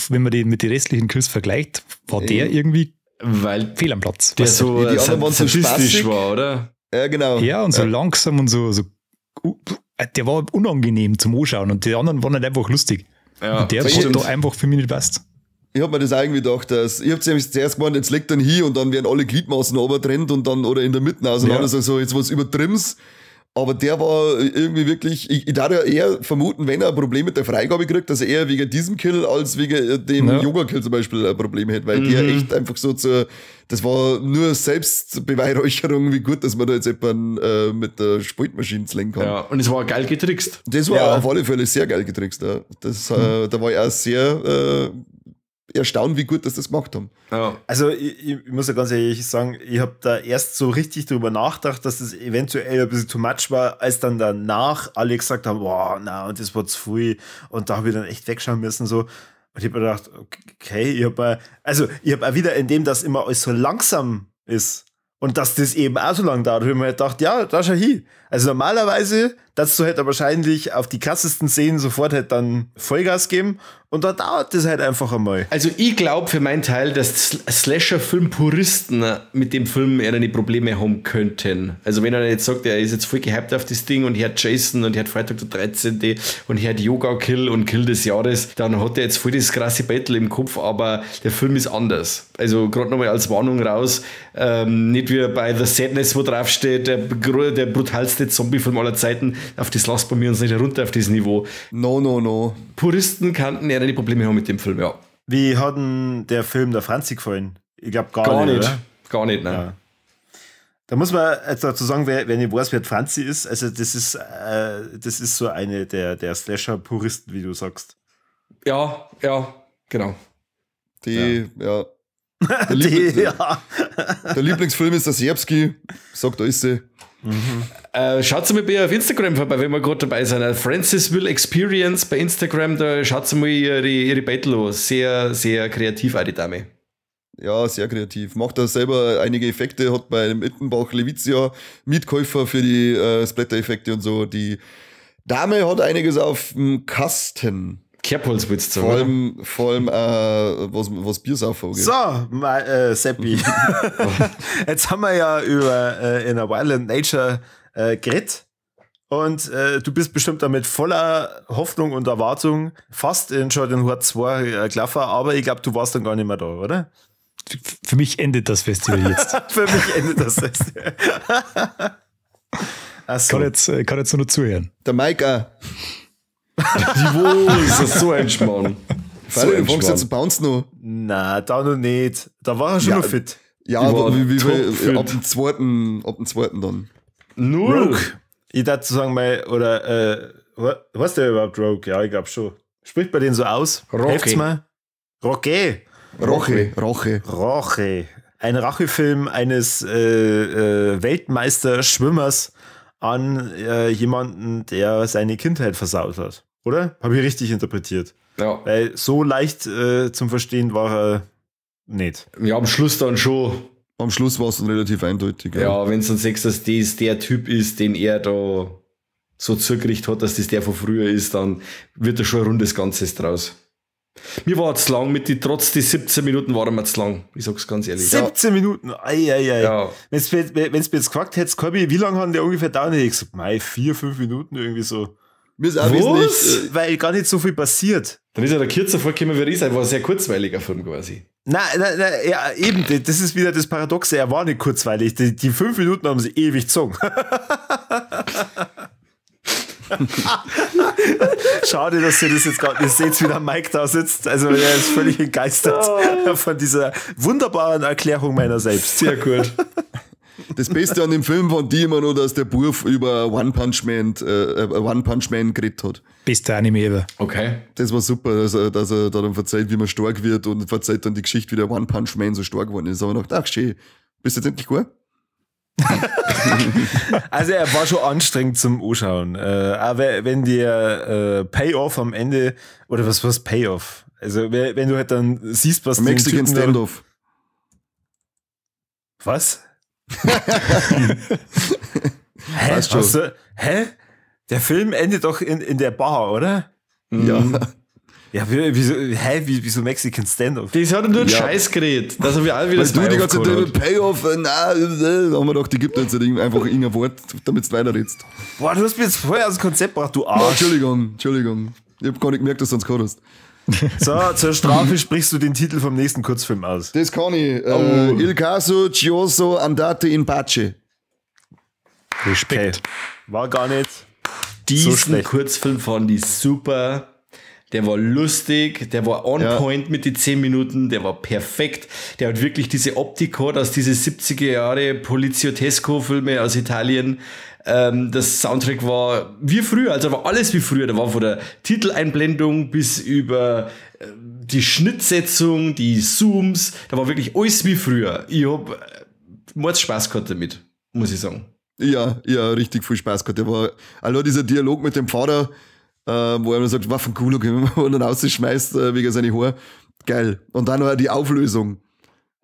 Wenn man den mit den restlichen Kills vergleicht, war der irgendwie weil fehl am Platz. Der so, die anderen waren so sadistisch war, oder? Ja, genau. Ja, und so langsam und so. Der war unangenehm zum Anschauen und die anderen waren halt einfach lustig. Ja, und der hat da einfach für mich nicht passt. Ich hab mir das auch irgendwie gedacht, dass ich hab's nämlich zuerst gemeint, jetzt liegt dann hier und dann werden alle Gliedmaßen runtergetrennt und dann oder in der Mitte auseinander, ja. So jetzt was übertrimm's. Aber der war irgendwie wirklich, ich darf ja eher vermuten, wenn er ein Problem mit der Freigabe kriegt, dass er eher wegen diesem Kill als wegen dem Yoga-Kill zum Beispiel ein Problem hätte, weil der echt einfach so zur, das war nur Selbstbeweihräucherung, wie gut, dass man da jetzt jemanden mit der Spaltmaschine lenken kann. Ja, und es war geil getrickst. Das war auf alle Fälle sehr geil getrickst, ja. Das, da war ich auch sehr erstaunt, wie gut, dass das gemacht haben. Ja. Also ich muss ja ganz ehrlich sagen, ich habe da erst so richtig drüber nachgedacht, dass das eventuell ein bisschen too much war, als dann danach alle gesagt haben, boah, na, und das war zu früh und da habe ich dann echt wegschauen müssen so. Und ich habe mir gedacht, okay, ich habe auch wieder in dem, dass immer alles so langsam ist und dass das eben auch so lange dauert, habe ich mir gedacht, ja, da schau hin. Also normalerweise, dass du halt wahrscheinlich auf die krassesten Szenen sofort halt dann Vollgas geben und da dauert das halt einfach einmal. Also ich glaube für meinen Teil, dass Slasher-Film-Puristen mit dem Film eher die Probleme haben könnten. Also wenn er jetzt sagt, er ist jetzt voll gehypt auf das Ding und hört Jason und hört Freitag der 13. und hört Yoga-Kill und Kill des Jahres, dann hat er jetzt voll das krasse Battle im Kopf, aber der Film ist anders. Also gerade nochmal als Warnung raus, nicht wie bei The Sadness, wo draufsteht, der brutalste Zombie-Film aller Zeiten, auf das lasst bei mir uns nicht herunter, auf das Niveau. No, no, no. Puristen kannten ja die Probleme haben mit dem Film, ja. Wie hat denn der Film der Franzi gefallen? Ich glaube gar nicht. Oder? Gar nicht, nein. Ja. Da muss man jetzt dazu sagen, wer nicht weiß, wer Franzi ist, also das ist so eine der Slasher-Puristen, wie du sagst. Ja, ja, genau. Die, ja. Der, der Lieblingsfilm ist der Serbski, sagt alles. Mhm. Schaut mal bei auf Instagram vorbei, wenn wir gerade dabei sind. Francis Will Experience bei Instagram, da schaut mal ihre Battle an. Sehr, sehr kreativ auch die Dame. Ja, sehr kreativ. Macht da selber einige Effekte, hat bei dem Ittenbach Levizia Mietkäufer für die Splatter-Effekte und so. Die Dame hat einiges auf dem Kasten. Kerbholz willst du sagen. Vor allem was Biersaufen angeht. So, Seppi. Jetzt haben wir ja über In a Violent Nature geredet. Und du bist bestimmt damit voller Hoffnung und Erwartung fast in Jordan Hort 2 gelaufen, aber ich glaube, du warst dann gar nicht mehr da, oder? Für mich endet das Festival jetzt. Für mich endet das Festival. So. Kann jetzt nur zuhören. Der Mike auch. Die ist das so ein Schmarrn. So du fängst jetzt Bounce noch. Na, da noch nicht. Da war er schon noch fit. Ja, aber wie viel, ab dem zweiten dann. Null. Rogue. Ich dazu sagen mal, oder, was der überhaupt Rogue? Ja, ich glaube schon. Spricht bei denen so aus? Rocky. Helft's mir? Rocky. Roche. Roche. Roche. Ein Rachefilm eines Weltmeister-Schwimmers an jemanden, der seine Kindheit versaut hat. Oder? Habe ich richtig interpretiert? Ja. Weil so leicht zum Verstehen war er nicht. Ja, am Schluss dann schon. Am Schluss war es dann relativ eindeutig. Ja, wenn du dann siehst, dass das der Typ ist, den er da so zugerichtet hat, dass das der von früher ist, dann wird da schon ein rundes Ganzes draus. Mir war es lang, trotz die 17 Minuten waren mir zu lang. Ich sag's ganz ehrlich. 17 Minuten? Ei, ei, ei. Ja. Wenn's mir jetzt gefragt hättest, Corby, wie lange haben die ungefähr dauert? Ich gesagt, mei, 4, 5 Minuten irgendwie so. Mir ist auch wesentlich, weil gar nicht so viel passiert. Dann ist ja der kürzer vorgekommen, wie er ist. Er war ein sehr kurzweiliger Film quasi. Nein, ja, eben, das ist wieder das Paradoxe. Er war nicht kurzweilig. Die 5 Minuten haben sie ewig gezogen. Schade, dass ihr das jetzt gerade nicht seht, wie der Mike da sitzt. Also er ist völlig entgeistert von dieser wunderbaren Erklärung meiner selbst. Sehr gut. Das Beste an dem Film fand ich immer nur, dass der Bub über One Punch Man geredet hat. Bester Anime ever. Okay. Das war super, dass er da dann verzeiht, wie man stark wird und verzeiht dann die Geschichte, wie der One Punch Man so stark geworden ist. Aber ich dachte, ach schön, bist du jetzt endlich gut? Also er war schon anstrengend zum Anschauen. Aber wenn dir Payoff am Ende, oder was Payoff? Also wenn du halt dann siehst, was Mexican Standoff. Was? Hä? Was, hä? Der Film endet doch in der Bar, oder? Ja. Ja, wieso, hä? Wieso Mexican Standoff? Das hat nur einen Scheiß geredet. Das haben wir alle wieder. Weil du die ganze Zeit Payoff, na, da haben wir gedacht, die gibt jetzt einfach irgendein Wort, damit du weiterredest. Boah, du hast mir jetzt vorher aus dem Konzept gebracht, du Arsch. Oh, Entschuldigung. Ich hab gar nicht gemerkt, dass du uns gehabt hast. So, zur Strafe sprichst du den Titel vom nächsten Kurzfilm aus. Das kann ich. Oh. Il caso Gioso andate in pace. Respekt. Okay. War gar nicht diesen so schlecht. Kurzfilm fand ich super. Der war lustig, der war on point mit den 10 Minuten, der war perfekt. Der hat wirklich diese Optik gehabt aus diese 70er Jahre Poliziotesco-Filme aus Italien. Das Soundtrack war wie früher, also war alles wie früher. Da war von der Titeleinblendung bis über die Schnittsetzung, die Zooms, da war wirklich alles wie früher. Ich hab mords Spaß gehabt damit, muss ich sagen. Ja, richtig viel Spaß gehabt. Der war, also dieser Dialog mit dem Vater, wo er immer sagt, Waffenkulo, und dann rausschmeißt wegen seine Haare. Geil. Und dann noch die Auflösung.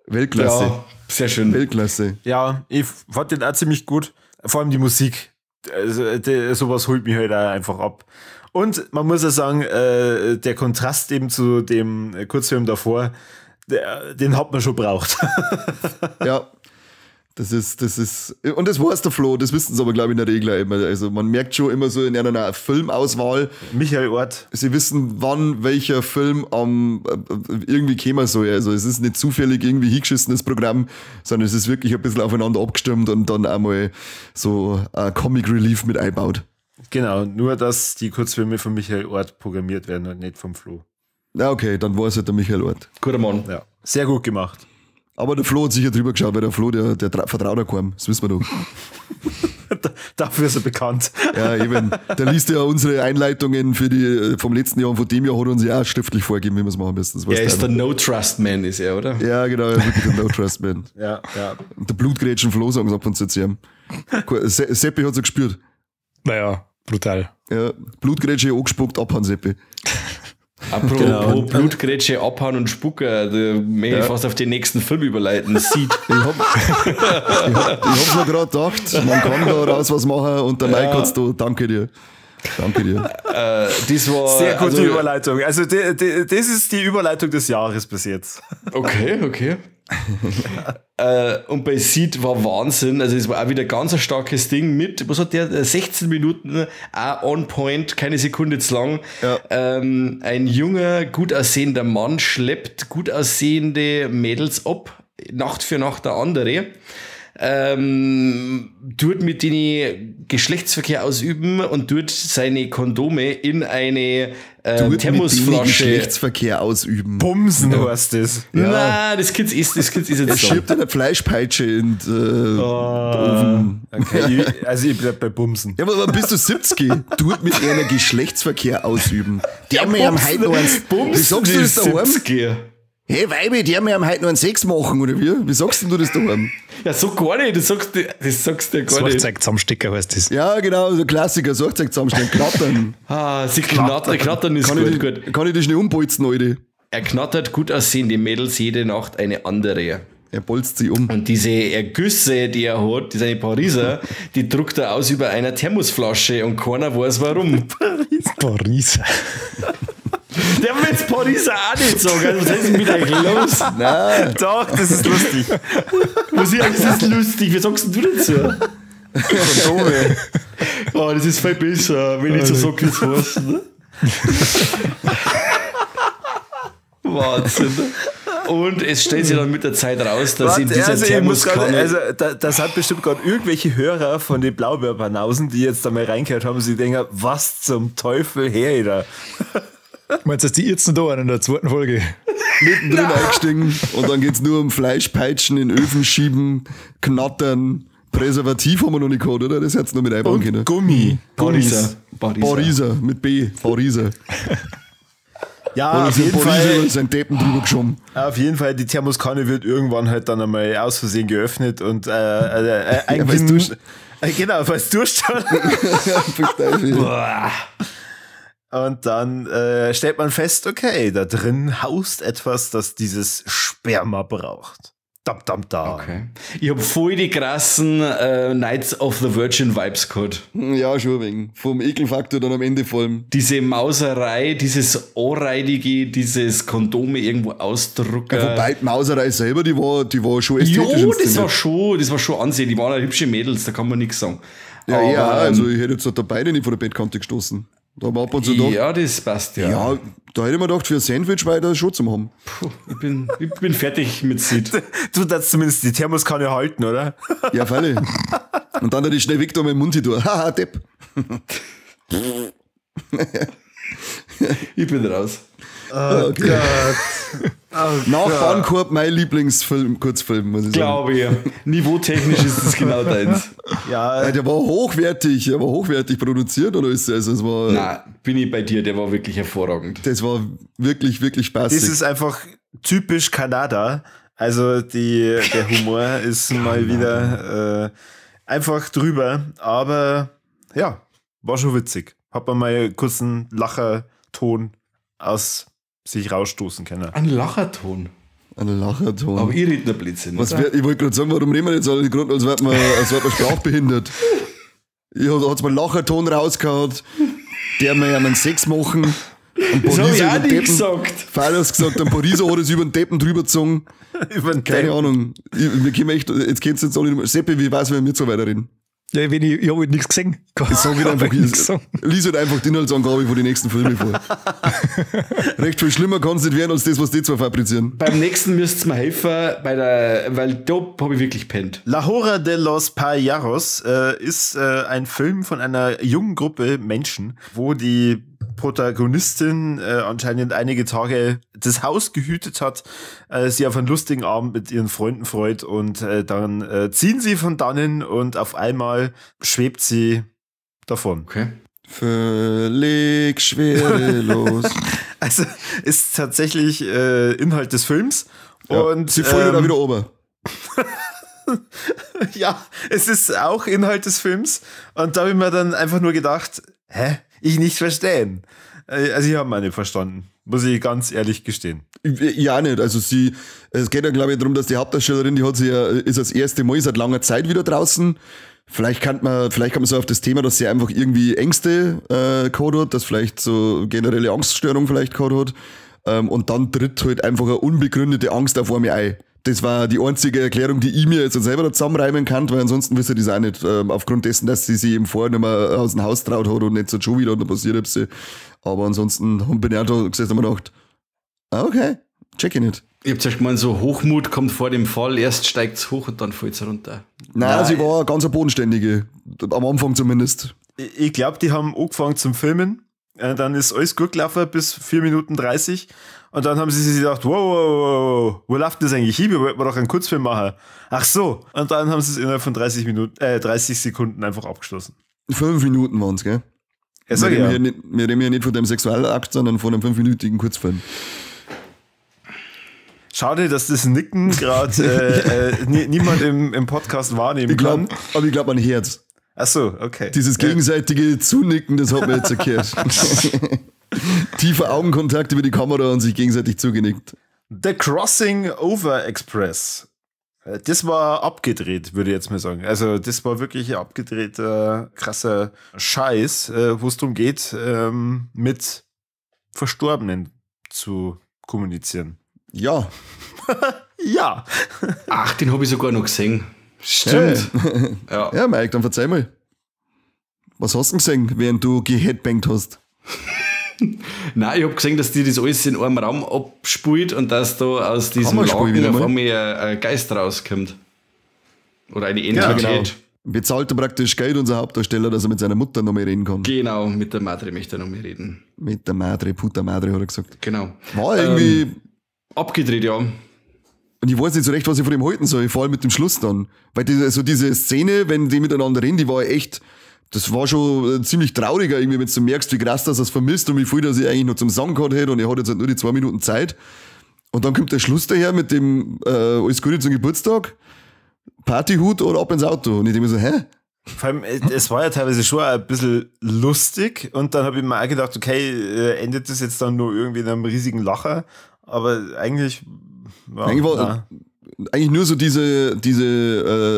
Weltklasse. Ja, sehr schön. Weltklasse. Ja, ich fand den auch ziemlich gut. Vor allem die Musik. Also, sowas holt mich halt auch einfach ab. Und man muss ja sagen, der Kontrast eben zu dem Kurzfilm davor, den hat man schon braucht. Ja. Das ist, und das weiß der Flo, das wissen sie aber, glaube ich, in der Regel auch immer. Also man merkt schon immer so in einer Filmauswahl. Michael Ort. Sie wissen, wann welcher Film irgendwie käme soll. Also es ist nicht zufällig irgendwie hingeschissenes Programm, sondern es ist wirklich ein bisschen aufeinander abgestimmt und dann einmal so Comic Relief mit einbaut. Genau, nur dass die Kurzfilme von Michael Ort programmiert werden und nicht vom Flo. Na okay, dann war es halt der Michael Ort. Guter Mann. Ja, sehr gut gemacht. Aber der Flo hat sicher drüber geschaut, weil der Flo, der vertraut ja keinem. Das wissen wir doch. Dafür ist er bekannt. Ja, eben. Der liest ja unsere Einleitungen für die, vom letzten Jahr und von dem Jahr hat er uns ja auch schriftlich vorgegeben, wie wir es machen müssen. Das er ist der No-Trust-Man, ist er, oder? Ja, genau, er ist wirklich der No-Trust-Man. Ja, ja. Und der Blutgrätschen Flo sagen sie ab und zu zu ihm. Seppi hat es gespürt. Naja, brutal. Ja, Blutgrätsche angespuckt, abhauen, Seppi. Apropos genau. Blutgrätsche, abhauen und spucken, da möchte ich fast auf den nächsten Film überleiten. Seed. Ich hab's mir gerade gedacht, man kann da raus was machen und der Mike hat's da. Danke dir. Danke dir. Das war sehr gute Überleitung. Also das ist die Überleitung des Jahres bis jetzt. Okay, okay. Und bei Seed war Wahnsinn, also es war auch wieder ganz ein starkes Ding mit, was hat der, 16 Minuten, auch on point, keine Sekunde zu lang. Ja. Ein junger, gut aussehender Mann schleppt gut aussehende Mädels ab, Nacht für Nacht der andere. Tut mit denen Geschlechtsverkehr ausüben und tut seine Kondome in eine Thermosflasche. Geschlechtsverkehr ausüben. Bumsen heißt das. Ja. Nein, das Kind ist jetzt Er schiebt eine Fleischpeitsche in den Ofen. Okay, ich bleib bei Bumsen. Ja, aber bist du 70? Tut mit einer Geschlechtsverkehr ausüben. Der ja, mir am heute noch eins. Bumsen. Wie sagst du das daheim? 70? Hey Weibi, die haben ja heute nur einen Sex machen, oder wie? Wie sagst denn du das daheim? Ja, so gar nicht, das sagst du ja gar nicht. Sorgzeug zusammenstecken heißt das. Ja, genau, so Klassiker, Sorgzeug zusammenstecken, knattern. Ah, sie knattern, knattern ist kann gut, gut. Kann ich dich nicht umbolzen, Alter? Er knattert gut aussehende Mädels jede Nacht eine andere. Er bolzt sie um. Und diese Ergüsse, die er hat, die seine Pariser, die druckt er aus über einer Thermosflasche und keiner weiß warum. Pariser. Der will jetzt Pariser auch nicht sagen. Was ist denn mit euch los? Nein. Doch, das ist lustig. Was ist, das ist lustig. Wie sagst denn du dazu? Kondome. Oh, das ist viel besser, wenn ich so sage, wie es heißt. Ne? Wahnsinn. Und es stellt sich dann mit der Zeit raus, dass in dieser Thermoskanne... Also, das hat bestimmt gerade irgendwelche Hörer von den Blaubeerbanausen, die jetzt da mal reingehört haben, sie denken, was zum Teufel her, da? Meinst du, dass die jetzt noch da waren in der zweiten Folge? Mittendrin eingestiegen und dann geht's nur um Fleischpeitschen, in Öfen schieben, knattern. Präservativ haben wir noch nicht gehabt, oder? Das hättest du noch mit einbauen können. Gummi. Pariser. Pariser, mit B. Pariser. Ja, auf jeden Fall. Sein Deppen drüber geschoben. Auf jeden Fall, die Thermoskanne wird irgendwann halt dann einmal aus Versehen geöffnet und ein genau, weil es Durst hat. Und dann stellt man fest, okay, da drin haust etwas, das dieses Sperma braucht. Dam, dam, dam. Okay. Ich hab voll die krassen Knights of the Virgin Vibes gehabt. Ja, schon wegen. Vom Ekelfaktor dann am Ende vor allem. Diese Mauserei, dieses Ohrreidige, dieses Kondome irgendwo ausdrucken. Ja, wobei die Mauserei selber, die war schon ästhetisch. Jo, das war schon ansehen. Die waren ja hübsche Mädels, da kann man nichts sagen. Ja, aber, ja, also ich hätte jetzt da beide nicht vor der Bettkante gestoßen. Da haben wir ab und zu gedacht, ja, das passt, ja. Ja, da hätte ich mir gedacht, für ein Sandwich weiter schon zum haben. Puh, ich bin fertig mit Sid. Du darfst zumindest die Thermoskanne halten, oder? Ja, freilich. Und dann hätte ich schnell weg da mit dem Mund hin. Haha, Depp. Ich bin raus. Oh okay. Gott. Oh Nach Bahnkorb mein Lieblingsfilm, Kurzfilm, muss ich sagen. Glaube ich. Niveautechnisch ist das genau deins. Ja. Der war hochwertig produziert, oder ist das? Also es war, nein, bin ich bei dir, der war wirklich hervorragend. Das war wirklich, wirklich spaßig. Das ist einfach typisch Kanada. Also der Humor ist mal wieder einfach drüber. Aber ja, war schon witzig. Hat man mal kurz einen Lacherton aus sich rausstoßen können. Ein Lacherton. Ein Lacherton. Aber ich rede nur Blödsinn. Was wär, ich wollte gerade sagen, warum reden wir jetzt alle gerade, als wären wir sprachbehindert. Ich hat's mal Lacherton rausgehauen, der mir ja einen Sex machen. Und das habe ich auch nicht Deppen, gesagt. Feil hast gesagt, und Pariser hat es über den Deppen drüber gezogen. Über den Keine Deppen. Ahnung. Wir können echt, jetzt kennst du jetzt alle nicht mehr. Seppi, wie weiß, wenn wir so weiterreden? Ja, ich habe nichts gesehen. Ich sag halt einfach, lies halt einfach die Inhaltsangabe von den nächsten Filmen vor. Recht viel schlimmer kann es nicht werden, als das, was die zwei fabrizieren. Beim nächsten müsst ihr mir helfen, weil da habe ich wirklich pennt. La Hora de los Payaros ist ein Film von einer jungen Gruppe Menschen, wo die Protagonistin anscheinend einige Tage das Haus gehütet hat, sie auf einen lustigen Abend mit ihren Freunden freut und dann ziehen sie von dannen und auf einmal schwebt sie davon. Okay. Völlig schwerelos. Also ist tatsächlich Inhalt des Films. Ja, und sie fallen dann wieder oben. Ja, es ist auch Inhalt des Films. Und da habe ich mir dann einfach nur gedacht, hä? Ich nicht verstehen. Also ich habe mal nicht verstanden, muss ich ganz ehrlich gestehen. Ja, nicht. Also es geht ja, glaube ich, darum, dass die Hauptdarstellerin, die hat sie ja, ist das erste Mal seit langer Zeit wieder draußen. Vielleicht kann man so auf das Thema, dass sie einfach irgendwie Ängste gehabt hat, dass vielleicht so generelle Angststörung vielleicht gehabt hat. Und dann tritt halt einfach eine unbegründete Angst auf einmal ein. Das war die einzige Erklärung, die ich mir jetzt selber da zusammenreimen kann, weil ansonsten wüsste ich das auch nicht. Aufgrund dessen, dass sie sich eben vorher nicht mehr aus dem Haus traut hat und nicht so schon wieder und dann passiert etwas. Aber ansonsten bin ich auch da gesessen und mir gedacht, okay, check ich nicht. Ich hab zuerst gemeint, so Hochmut kommt vor dem Fall, erst steigt's hoch und dann fällt's runter. Nein, sie war ganz eine bodenständige, am Anfang zumindest. Ich glaube, die haben angefangen zum Filmen, dann ist alles gut gelaufen bis 4 Minuten 30 und dann haben sie sich gedacht, wow, wo läuft das eigentlich hin? Wir wollten doch einen Kurzfilm machen. Ach so. Und dann haben sie es innerhalb von 30 Sekunden einfach abgeschlossen. 5 Minuten waren's, gell? Ja, sag ich ja. Wir reden hier nicht von dem Sexualakt, sondern von einem 5-minütigen Kurzfilm. Schade, dass das Nicken gerade niemand im Podcast wahrnehmen kann. Aber ich glaube, mein Herz. Ach so, okay. Dieses gegenseitige Zunicken, das hat man jetzt erklärt. Tiefer Augenkontakt über die Kamera und sich gegenseitig zugenickt. The Crossing Over Express. Das war abgedreht, würde ich jetzt mal sagen. Also das war wirklich abgedrehter, krasser Scheiß, wo es darum geht, mit Verstorbenen zu kommunizieren. Ja. Ja. Ach, den habe ich sogar noch gesehen. Stimmt. Hey. Ja. Ja, Mike, dann verzeih mal. Was hast du denn gesehen, während du geheadbangt hast? Nein, ich hab gesehen, dass die das alles in einem Raum abspult und dass da aus diesem Kammerspul Laken wieder auf mal. einmal ein Geist rauskommt. Oder eine Entität. Ja, genau. Bezahlt er praktisch Geld, unser Hauptdarsteller, dass er mit seiner Mutter noch mal reden kann. Genau, mit der Madre möchte er noch mal reden. Mit der Madre, Puta Madre, hat er gesagt. Genau. War irgendwie... Abgedreht, ja. Und ich weiß nicht so recht, was ich von ihm halten soll, vor allem mit dem Schluss dann. Weil diese Szene, wenn die miteinander reden, die war echt, das war schon ziemlich trauriger irgendwie, wenn du merkst, wie krass das vermisst und wie viel das ich eigentlich noch zum Sagen gehabt hätte und er hat jetzt halt nur die 2 Minuten Zeit. Und dann kommt der Schluss daher mit dem alles Gute zum Geburtstag, Partyhut oder ab ins Auto. Und ich denke mir so, hä? Vor allem, es war ja teilweise schon ein bisschen lustig und dann habe ich mir auch gedacht, okay, endet das jetzt dann nur irgendwie in einem riesigen Lacher? Aber eigentlich... Ja, eigentlich nur so dieser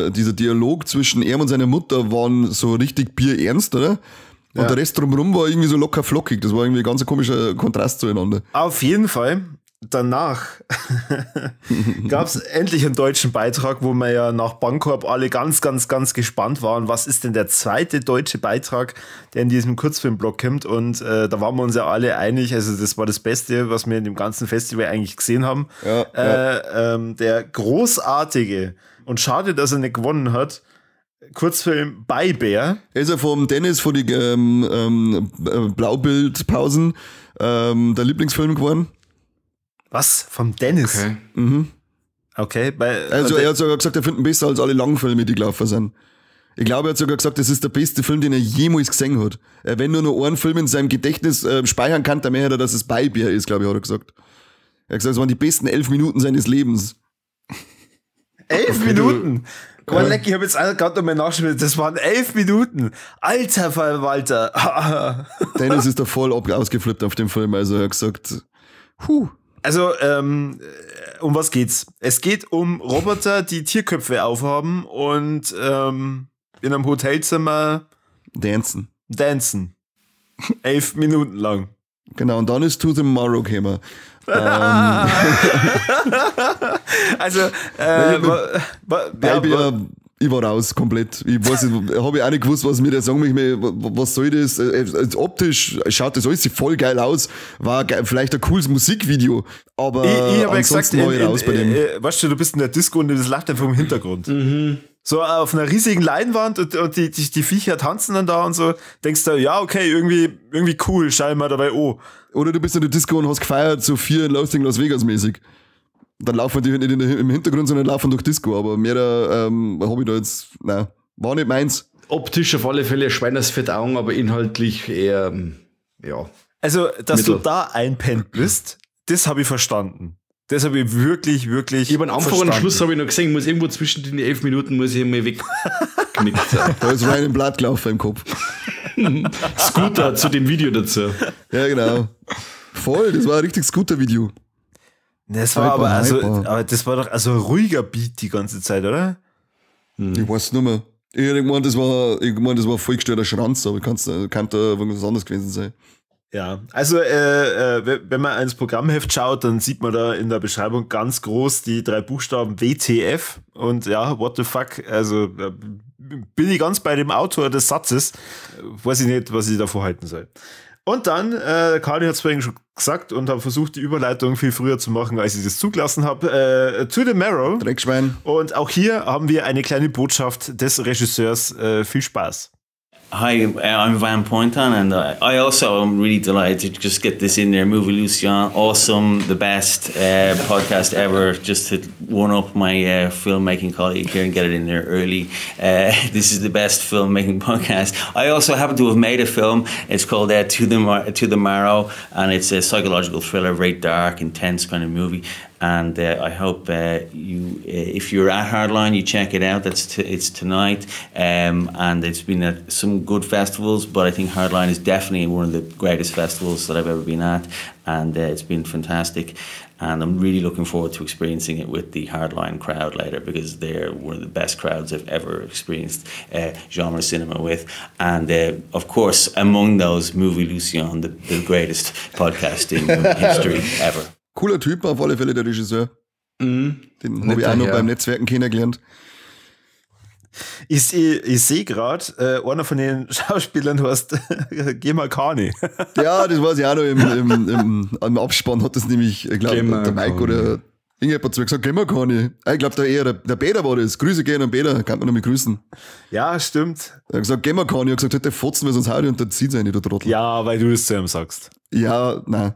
Dialog zwischen ihm und seiner Mutter waren so richtig bierernst, oder? Und der Rest drumherum war irgendwie so locker flockig. Das war irgendwie ein ganz komischer Kontrast zueinander. Auf jeden Fall. Danach gab es endlich einen deutschen Beitrag, wo wir ja nach Bangkok alle ganz, ganz, ganz gespannt waren. Was ist denn der zweite deutsche Beitrag, der in diesem Kurzfilmblock kommt? Und da waren wir uns ja alle einig. Also das war das Beste, was wir in dem ganzen Festival eigentlich gesehen haben. Ja, ja. Der großartige, und schade, dass er nicht gewonnen hat, Kurzfilm Bei Bär. Ist er vom Dennis von den Blaubildpausen der Lieblingsfilm geworden. Was? Vom Dennis? Okay. Mhm. Okay. Also er hat sogar gesagt, er findet ihn besser als alle Langfilme, die gelaufen sind. Ich glaube, er hat sogar gesagt, das ist der beste Film, den er jemals gesehen hat. Wenn nur noch einen Film in seinem Gedächtnis speichern kann, dann möchte er, dass es Bei Bär ist, glaube ich, hat er gesagt. Er hat gesagt, es waren die besten 11 Minuten seines Lebens. 11 Minuten? Guck mal, leck, ich habe jetzt gerade nochmal nachgeschaut. Das waren 11 Minuten. Alter Verwalter. Dennis ist da voll ausgeflippt auf dem Film. Also er hat gesagt, huh. Also, um was geht's? Es geht um Roboter, die Tierköpfe aufhaben und in einem Hotelzimmer dancen. 11 Minuten lang. Genau, und dann ist To the Marrow gekommen. Also, ich war raus, komplett. Ich weiß nicht, habe ich auch nicht gewusst, was mir der sagen möchte. Was soll das? Optisch schaut das alles voll geil aus. War geil, vielleicht ein cooles Musikvideo, aber ich hab ansonsten ja gesagt, war ich raus bei dem. Weißt du, du bist in der Disco und das lacht einfach im Hintergrund. Mhm. So auf einer riesigen Leinwand und die Viecher tanzen dann da und so. Denkst du, ja, okay, irgendwie cool, schau mal dabei, oh. Oder du bist in der Disco und hast gefeiert, so 4 in Lost in Las Vegas mäßig. Dann laufen die nicht im Hintergrund, sondern laufen durch Disco. Aber mehr habe ich da jetzt, nein, war nicht meins. Optisch auf alle Fälle Schweinersfett Augen, aber inhaltlich eher, ja. Also, dass Mittel. Du da einpennt bist, das habe ich verstanden. Das habe ich wirklich, wirklich Ich habe am Anfang und am Schluss habe ich noch gesehen, muss irgendwo zwischen den 11 Minuten muss ich mal weggeknickt sein. Da ist rein im Blatt gelaufen im Kopf. Scooter zu dem Video dazu. Ja, genau. Voll, das war ein richtig Scooter-Video. Das war aber, also, aber das war doch also ein ruhiger Beat die ganze Zeit, oder? Hm. Ich weiß nicht mehr. Ich meine, das war voll gestörter Schranz, aber kann da irgendwas anderes gewesen sein. Ja, also wenn man ins Programmheft schaut, dann sieht man da in der Beschreibung ganz groß die 3 Buchstaben WTF und ja, what the fuck, also bin ich ganz bei dem Autor des Satzes, weiß ich nicht, was ich davor halten soll. Und dann, Kali hat es vorhin schon gesagt und hat versucht, die Überleitung viel früher zu machen, als ich das zugelassen habe, To the Marrow. Dreckschwein. Und auch hier haben wir eine kleine Botschaft des Regisseurs. Viel Spaß. Hi, I'm Van Poynton, and I also am really delighted to just get this in there. Movilution, awesome, the best podcast ever, just to one-up my filmmaking colleague here and get it in there early. This is the best filmmaking podcast. I also happen to have made a film. It's called To the Marrow, and it's a psychological thriller, very dark, intense kind of movie. And I hope you, if you're at Hardline, you check it out. It's tonight, and it's been at some good festivals, but I think Hardline is definitely one of the greatest festivals that I've ever been at, and it's been fantastic. And I'm really looking forward to experiencing it with the Hardline crowd later, because they're one of the best crowds I've ever experienced genre cinema with. And of course, among those, Movie Lucien, the greatest podcast in history ever. Cooler Typ auf alle Fälle, der Regisseur. Mhm. Den habe ich auch noch beim Netzwerken kennengelernt. Ich sehe gerade, einer von den Schauspielern heißt Gemma Carney. Ja, das weiß ich auch noch. Im Abspann hat das nämlich, ich glaube, der Mike oder irgendjemand zu mir gesagt, Gemma Carney. Ich glaube, der Peter war das. Grüße gehen an Peter, kann man noch mal grüßen. Ja, stimmt. Er hat gesagt, Gemma Carney. Er hat gesagt, halt der Fotzen, weil sonst haut ich und dann zieht seine, der Trottel. Ja, weil du das zu ihm sagst. Ja, nein.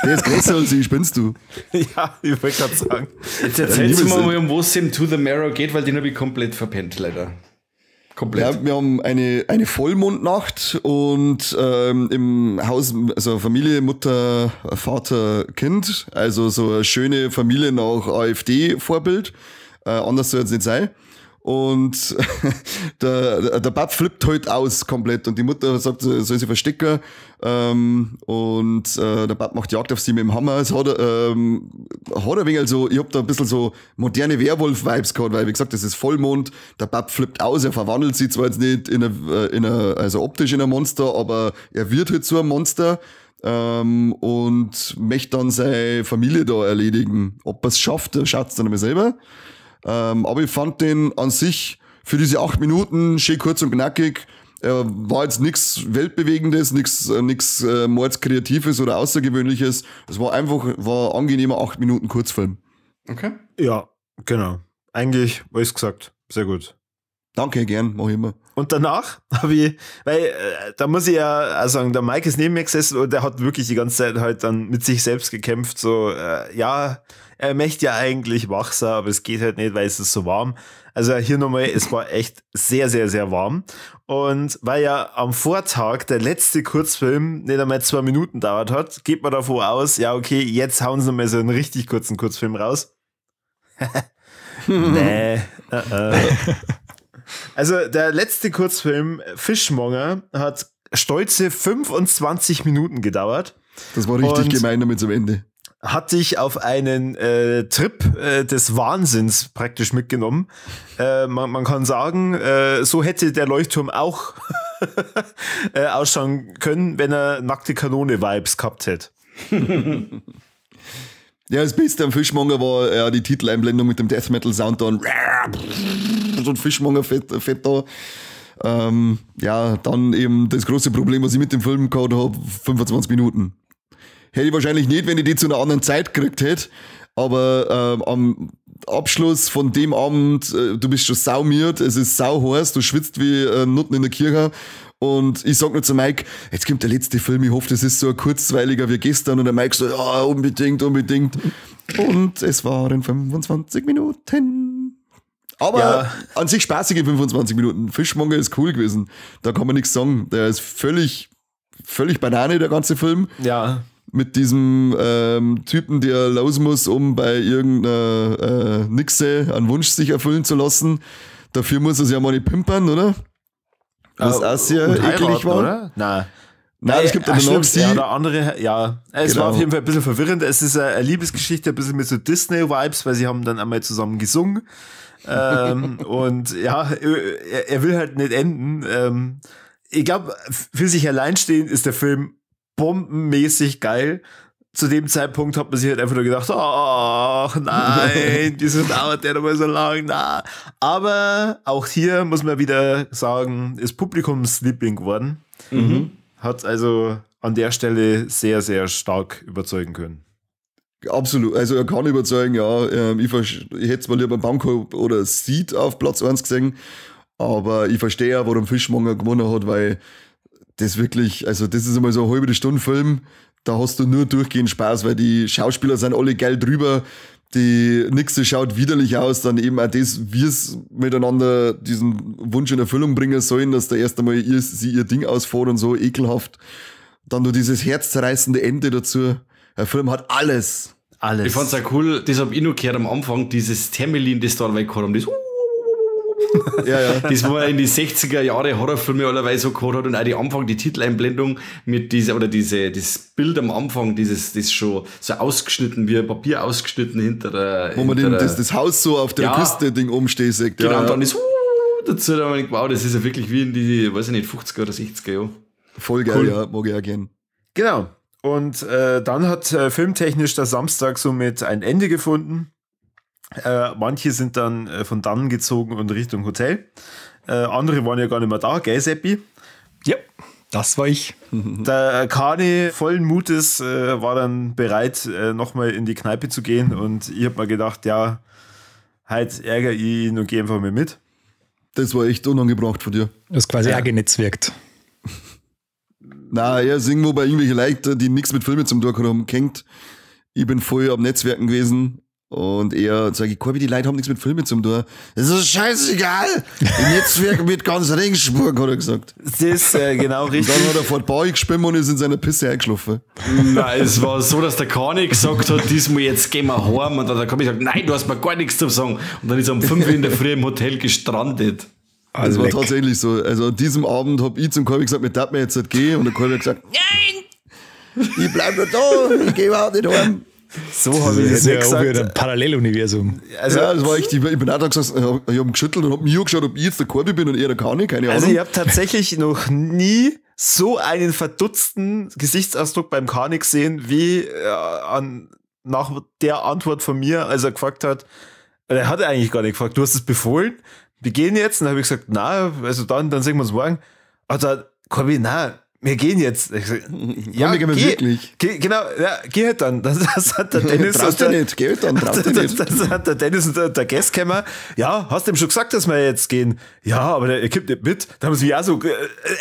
Der ist größer als ich, spinnst du? Ja, ich wollte gerade sagen. Jetzt erzählst du mal, um was es im To the Marrow geht, weil den habe ich komplett verpennt, leider. Komplett. Ja, wir haben eine Vollmondnacht und im Haus, also Familie, Mutter, Vater, Kind, also so eine schöne Familie nach AfD-Vorbild. Anders soll es nicht sein. Und der Bab flippt halt aus komplett und die Mutter sagt, soll sie verstecken, und der Bab macht Jagd auf sie mit dem Hammer. Es hat ein wenig, also ich hab da ein bisschen so moderne Werwolf-Vibes gehabt, weil wie gesagt, das ist Vollmond, der Bab flippt aus, er verwandelt sich zwar jetzt nicht in eine, also optisch in ein Monster, aber er wird halt zu einem Monster. Und möchte dann seine Familie da erledigen. Ob er es schafft, schaut's dann einmal selber. Aber ich fand den an sich für diese 8 Minuten schön kurz und knackig. War jetzt nichts Weltbewegendes, nichts Mordskreatives oder Außergewöhnliches. Es war einfach, war angenehmer 8 Minuten Kurzfilm. Okay. Ja, genau. Eigentlich, alles gesagt. Sehr gut. Danke, gern, mach ich immer. Und danach habe ich, weil da muss ich ja auch sagen, der Mike ist neben mir gesessen und der hat wirklich die ganze Zeit halt dann mit sich selbst gekämpft, so, ja, er möchte ja eigentlich wach sein, aber es geht halt nicht, weil es ist so warm. Also hier nochmal, es war echt sehr, sehr, sehr warm. Und weil ja am Vortag der letzte Kurzfilm nicht einmal 2 Minuten dauert hat, geht man davon aus, ja okay, jetzt hauen sie nochmal so einen richtig kurzen Kurzfilm raus. Nee. Also der letzte Kurzfilm, Fishmonger, hat stolze 25 Minuten gedauert. Das war richtig gemein damit zum Ende. Hat dich auf einen Trip des Wahnsinns praktisch mitgenommen. Man kann sagen, so hätte der Leuchtturm auch ausschauen können, wenn er nackte Kanone-Vibes gehabt hätte. Ja, das Beste am Fishmonger war ja die Titeleinblendung mit dem Death Metal Sound dann. Und Fishmonger fett da. Ja, dann eben das große Problem, was ich mit dem Film gehabt habe, 25 Minuten. Hätte ich wahrscheinlich nicht, wenn ich die zu einer anderen Zeit gekriegt hätte. Aber am Abschluss von dem Abend, du bist schon saumiert, es ist sauheiß, du schwitzt wie Nutten in der Kirche. Und ich sag nur zu Mike, jetzt kommt der letzte Film, ich hoffe, das ist so ein kurzweiliger wie gestern. Und der Mike so, ja, unbedingt, unbedingt. Und es waren 25 Minuten. Aber ja, an sich spaßige 25 Minuten. Fishmonger ist cool gewesen. Da kann man nichts sagen. Der ist völlig, völlig Banane, der ganze Film. Ja. Mit diesem Typen, der los muss, um bei irgendeiner Nixe einen Wunsch sich erfüllen zu lassen. Dafür muss er sich ja mal nicht pimpern, oder? Was auch sehr eklig war. Oder? Nein. Nein, es gibt dann noch sie. Ja, oder andere, ja. Es genau. War auf jeden Fall ein bisschen verwirrend. Es ist eine Liebesgeschichte, ein bisschen mit so Disney-Vibes, weil sie haben dann einmal zusammen gesungen. Und ja, er will halt nicht enden. Ich glaube, für sich alleinstehend ist der Film bombenmäßig geil. Zu dem Zeitpunkt hat man sich halt einfach nur gedacht, ach nein, wieso dauert der nochmal so lang? Na. Aber auch hier muss man wieder sagen, ist Publikumsliebling geworden. Mhm. Hat also an der Stelle sehr, sehr stark überzeugen können. Absolut, also er kann überzeugen, ja. Ich hätte zwar lieber Bangkok oder Seed auf Platz 1 gesehen, aber ich verstehe ja, warum Fishmonger gewonnen hat, weil das wirklich, also das ist einmal so eine halbe Stunde Film, da hast du nur durchgehend Spaß, weil die Schauspieler sind alle geil drüber, die Nixe schaut widerlich aus, dann eben auch das, wie es miteinander diesen Wunsch in Erfüllung bringen sollen, dass da erst einmal sie ihr Ding ausfährt und so, ekelhaft. Dann nur dieses herzzerreißende Ende dazu. Der Film hat alles. Alles. Ich fand's auch cool, das hab ich noch gehört am Anfang, dieses Temelin, das da dabei gehabt haben, das Ja, ja. Das, wo man in die 60er Jahre Horrorfilme allerweil so gehabt hat und auch die Anfang, die Titeleinblendung mit dieser, oder diese, das Bild am Anfang, dieses, das schon so ausgeschnitten, wie ein Papier ausgeschnitten hinter der, Wo man hinter den, der, das Haus so auf der Ja. Küste Ding umstehen sieht. genau, ja, und ja. dann ist dazu, da hab ich gedacht, wow, das ist ja wirklich wie in die, weiß ich nicht, 50er oder 60er Jahre. Voll geil, ja, mag ich auch gern. Genau. Und dann hat filmtechnisch der Samstag somit ein Ende gefunden. Manche sind dann von dannen gezogen und Richtung Hotel. Andere waren ja gar nicht mehr da, gell, Seppi? Ja, das war ich. Der Kani vollen Mutes war dann bereit, nochmal in die Kneipe zu gehen. Und ich hab mir gedacht, ja, halt ärgere ich ihn und geh einfach mal mit. Das war echt unangebracht von dir. Das ist quasi auch genetzwerkt. Na, er ist irgendwo bei irgendwelchen Leuten, die nichts mit Filmen zum tun haben, kennt. Ich bin voll am Netzwerken gewesen und er sag ich, Corby, die Leute haben nichts mit Filmen zum tun. Das ist scheißegal. Im Netzwerk mit ganz Regensburg, hat er gesagt. Das ist genau Und richtig. dann hat er vor der Bar geschwommen und ist in seiner Pisse eingeschlafen. Nein, es war so, dass der Kani gesagt hat, diesmal jetzt gehen wir heim. Und dann hat der Kani gesagt, nein, du hast mir gar nichts zu sagen. Und dann ist er um 5 Uhr in der Früh im Hotel gestrandet. Das war Leck. tatsächlich so. Also an diesem Abend hab ich zum Corby gesagt, mir darf mir jetzt nicht gehen. Und der Corby hat gesagt, nein, ich bleib noch da, ich geh überhaupt nicht heim. So habe ich Das das ist ja nicht auch wieder gesagt. ein Paralleluniversum. Also, ja, das war echt, ich bin auch da gesessen, ich hab ihn geschüttelt und hab mich angeschaut, ob ich jetzt der Corby bin und er der Kani, keine Ahnung. Also ich habe tatsächlich noch nie so einen verdutzten Gesichtsausdruck beim Kani gesehen, wie nach der Antwort von mir, als er gefragt hat, oder er hat eigentlich gar nicht gefragt, du hast es befohlen, wir gehen jetzt. Und dann habe ich gesagt, na, also dann sehen wir uns morgen. Also, Corby, na, wir gehen jetzt. Ich gesagt, ja, wir gehen geh, wirklich. Geh, genau, ja, geh halt dann. Das hat der Dennis. Traust und du der- nicht, geh halt dann, traust du nicht. das hat der Dennis und der Guest gekommen. Ja, hast du ihm schon gesagt, dass wir jetzt gehen? Ja, aber der kommt nicht mit. Da haben sie mich auch so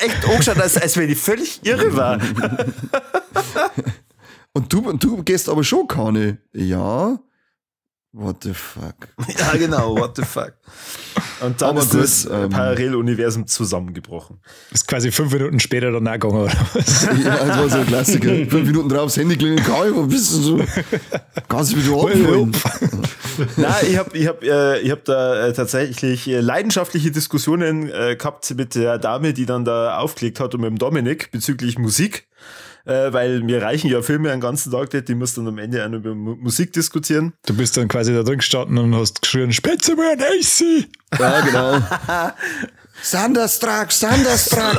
echt angeschaut, als wenn ich völlig irre war. Und du gehst aber schon keine. Ja. What the fuck? Ja, genau, what the fuck. Und dann Aber ist gut, das Paralleluniversum zusammengebrochen. Ist quasi 5 Minuten später dann auch gegangen, oder was? Ja, das war so ein Klassiker. 5 Minuten drauf, das Handy klingelt, Kai, wo bist du so? Kannst du wieder abholen? Nein, ich hab da tatsächlich leidenschaftliche Diskussionen gehabt mit der Dame, die dann da aufgelegt hat und mit dem Dominik bezüglich Musik. Weil mir reichen ja Filme den ganzen Tag nicht, die muss dann am Ende auch noch über Musik diskutieren. Du bist dann quasi da drin gestanden und hast geschrien, Spitze mir ein AC! Ja, genau. Thunderstruck, Thunderstruck.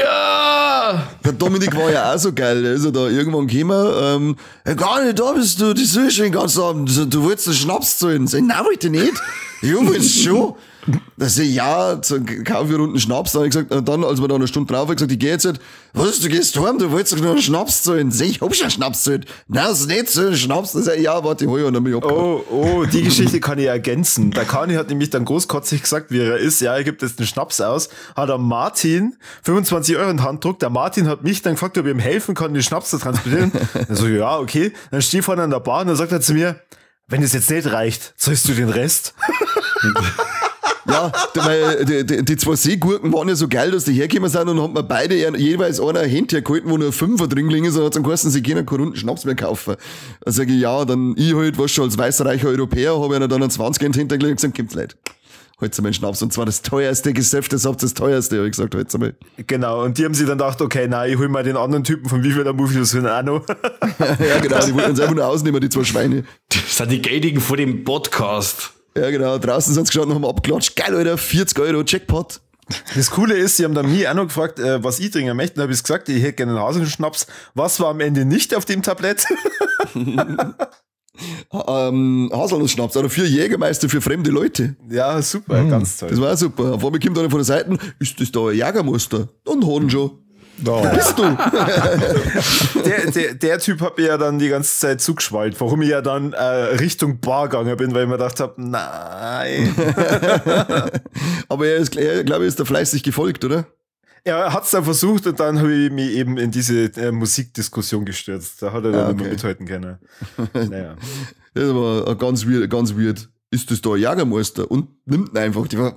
Ja! Der Dominik war ja auch so geil, der ist ja da irgendwann gekommen, hey, gar nicht, da bist du, das ist schon den ganzen Abend, du wolltest einen Schnaps zahlen. Sag ich, nein, wollte ich nicht. Ich willst schon. Da sag ich, ja, so, kauf ich runden Schnaps. Dann hab ich gesagt, und dann, als wir da eine Stunde drauf waren, gesagt, ich geh jetzt halt. Was, du gehst heim, du wolltest doch nur einen Schnaps zahlen. Sag ich, ich hab schon einen Schnaps zahlt. Nein, das ist nicht so ein Schnaps. Dann sag ich, ja, warte, ich hol und dann bin ich abgehauen. Oh, die Geschichte kann ich ergänzen. Der Kani hat nämlich dann großkotzig gesagt, wie er ist, ja, er gibt jetzt einen Schnaps aus, hat er Martin 25 Euro in die Hand gedruckt. Der Martin hat mich dann gefragt, ob ich ihm helfen kann, den Schnaps zu transportieren. Dann so, ja, okay. Dann stehe ich vorne an der Bar und dann sagt er zu mir, wenn es jetzt nicht reicht, zahlst du den Rest? Ja, weil die zwei Seegurken waren ja so geil, dass die hergekommen sind und haben mir beide jeweils einer ein Hand hergehalten, wo nur ein Fünfer drin gelegen ist und hat dann geheißen, sie können keinen runden Schnaps mehr kaufen. Dann sag ich, ja, dann ich halt, was schon als weißreicher Europäer, habe ich einer dann einen 20 in die Hand gelegt und gesagt, kommt's leid. Halt's einmal einen Schnaps. Und zwar das teuerste Geschäft, das habt ihr das teuerste, hab ich gesagt, halt's einmal. Genau, und die haben sich dann gedacht, okay, nein, ich hol mal den anderen Typen von wie viel der Movie das auch noch. Ja, genau, die wollten uns einfach nur ausnehmen, die zwei Schweine. Das sind die Geldigen vor dem Podcast. Ja, genau, draußen sind sie gestanden und haben abgeklatscht. Geil, Alter, 40 Euro, Jackpot. Das Coole ist, sie haben dann mich auch noch gefragt, was ich trinken möchte. Dann habe ich gesagt, ich hätte gerne einen Haselnussschnaps. Was war am Ende nicht auf dem Tablett? Haselnussschnaps, oder 4 Jägermeister für fremde Leute. Ja, super, ganz toll. Das war super. Auf einmal kommt einer von der Seite, ist das da ein Jägermeister? Und Hoden schon. Da. Bist du? Der Typ hat mir ja dann die ganze Zeit zugeschwallt, warum ich ja dann Richtung Bar gegangen bin, weil ich mir gedacht habe, nein. Aber er ist, glaube ich, ist da fleißig gefolgt, oder? Er hat's dann versucht und dann habe ich mich eben in diese Musikdiskussion gestürzt. Da hat er dann nicht mehr okay. mithalten können. Naja. Das ist aber ganz weird, ganz weird. Ist das da ein Jägermeister? Und nimmt ihn einfach. Die war,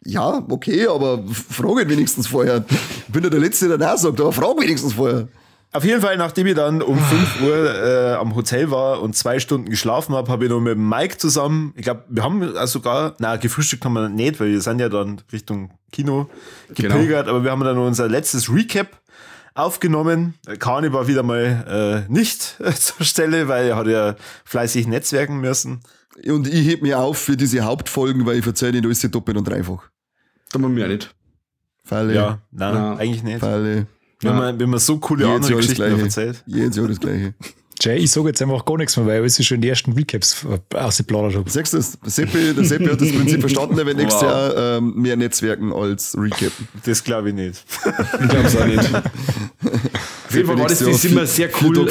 ja, okay, aber frag ihn wenigstens vorher. Ich bin ja der Letzte, der Nein sagt, aber frag wenigstens vorher. Auf jeden Fall, nachdem ich dann um 5 Uhr am Hotel war und 2 Stunden geschlafen habe, habe ich noch mit dem Mike zusammen, ich glaube, wir haben sogar, gefrühstückt haben wir nicht, weil wir sind ja dann Richtung Kino gepilgert, aber wir haben dann unser letztes Recap aufgenommen. Kani war wieder mal nicht zur Stelle, weil er hat ja fleißig netzwerken müssen. Und ich heb mir auf für diese Hauptfolgen, weil ich verzeihe nicht alles doppelt und dreifach. Da machen wir ja nicht. Falle. Ja, nein, eigentlich nicht. Falle. Wenn man so coole Jedes andere Jahr das Geschichten Gleiche. erzählt. Jedes Jahr das Gleiche. Jay, ich sage jetzt einfach gar nichts mehr, weil ich schon die ersten Recaps ausgeplaudert habe. Sagst du das? Der Seppi hat das Prinzip verstanden, er wird nächstes Jahr mehr Netzwerken als Recappen. Das glaube ich nicht. Ich glaube es auch nicht. Auf jeden Fall war das immer sehr cool.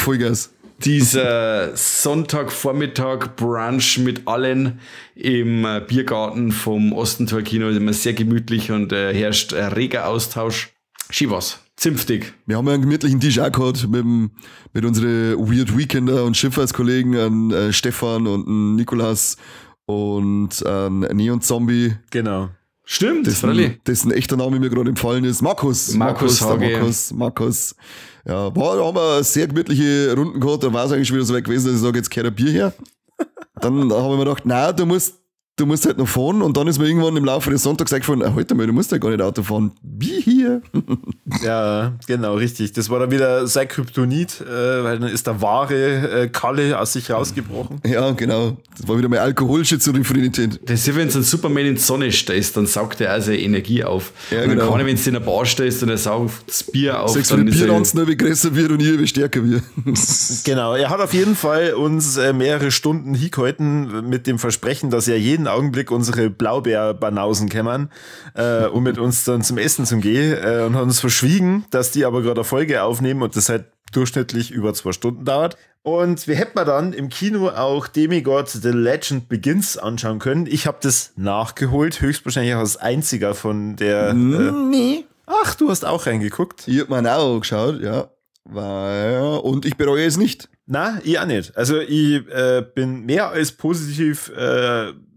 Dieser Sonntagvormittag Brunch mit allen im Biergarten vom Ostentor Kino ist immer sehr gemütlich und herrscht reger Austausch. Schön was. Zimftig. Wir haben ja einen gemütlichen Tisch auch gehabt mit unseren Weird Weekender und Schifffahrtskollegen, an Stefan und an Nikolas und an Neon Zombie. Genau. Stimmt, dessen echter Name mir gerade empfallen ist. Markus. Markus. Ja, da haben wir sehr gemütliche Runden gehabt. Da war es eigentlich schon wieder so weit gewesen, dass ich sage, jetzt kehrt ein Bier her. Dann habe ich mir gedacht, nein, du musst halt noch fahren. Und dann ist mir irgendwann im Laufe des Sonntags eingefallen, heute mal, du musst ja gar nicht Auto fahren. Wie hier? Ja, genau, richtig. Das war dann wieder sein Kryptonit, weil dann ist der wahre Kalle aus sich rausgebrochen. Ja, genau. Das war wieder mal Alkoholschizophrenie. Das ist ja, wenn du einen Superman in die Sonne stellst, dann saugt er also Energie auf. Ja, und dann genau. kann ich, wenn du in der Bar stehst und er saugt das Bier auf. Sagst dann du, Bier ranzt nur, wie größer wird und ich, wie stärker wird. Genau. Er hat auf jeden Fall uns mehrere Stunden hingehalten mit dem Versprechen, dass er jeden Augenblick unsere Blaubeerbanausen kämmern, um mit uns dann zum Essen zu gehen, und hat uns verschwiegen, dass die aber gerade eine Folge aufnehmen und das halt durchschnittlich über 2 Stunden dauert. Und wir hätten dann im Kino auch Demigod The Legend Begins anschauen können. Ich habe das nachgeholt, höchstwahrscheinlich auch als einziger von der... Nee. Ach, du hast auch reingeguckt. Ich hab mir auch angeschaut, ja. Und ich bereue es nicht. Na, ich auch nicht. Also ich bin mehr als positiv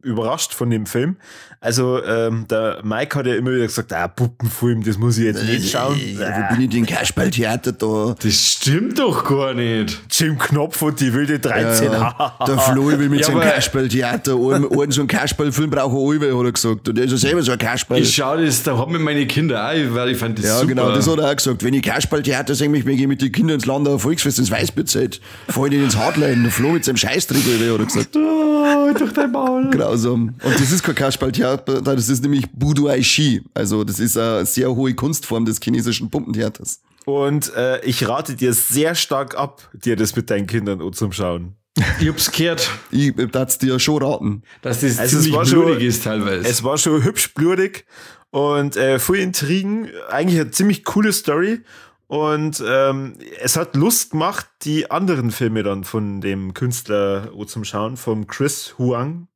überrascht von dem Film. Also der Mike hat ja immer wieder gesagt, Puppenfilm, das muss ich jetzt nicht schauen. Wo bin ich denn Kasperltheater da? Das stimmt doch gar nicht. Jim Knopf und die wilde 13. Ja, der Flo will mit seinem Kasperltheater, einen so einen Kasperlfilm braucht er alle, hat er gesagt. Und der ist ja selber so ein Kasperl. Ich schaue das, da haben mir meine Kinder auch, weil ich fand das ja, super. Ja, genau, das hat er auch gesagt. Wenn ich Kasperltheater sehe, ich gehe mit den Kindern ins Land auf Volksfest ins Weißbierzelt, fahr ich ins Hardline, der Flo mit seinem Scheißtrick, hat er gesagt. Oh, durch dein Maul. Grausam. Und das ist kein Kasperltheater, das ist nämlich Budoai-Shi. Also das ist eine sehr hohe Kunstform des chinesischen Puppentheaters. Und ich rate dir sehr stark ab, dir das mit deinen Kindern zum Schauen. Ich hab's gehört. Ich darf dir schon raten. Dass das also ziemlich es war blutig schon, ist teilweise. Es war schon hübsch blutig und viel Intrigen. Eigentlich eine ziemlich coole Story. Und es hat Lust gemacht, die anderen Filme dann von dem Künstler zum Schauen, vom Chris Huang.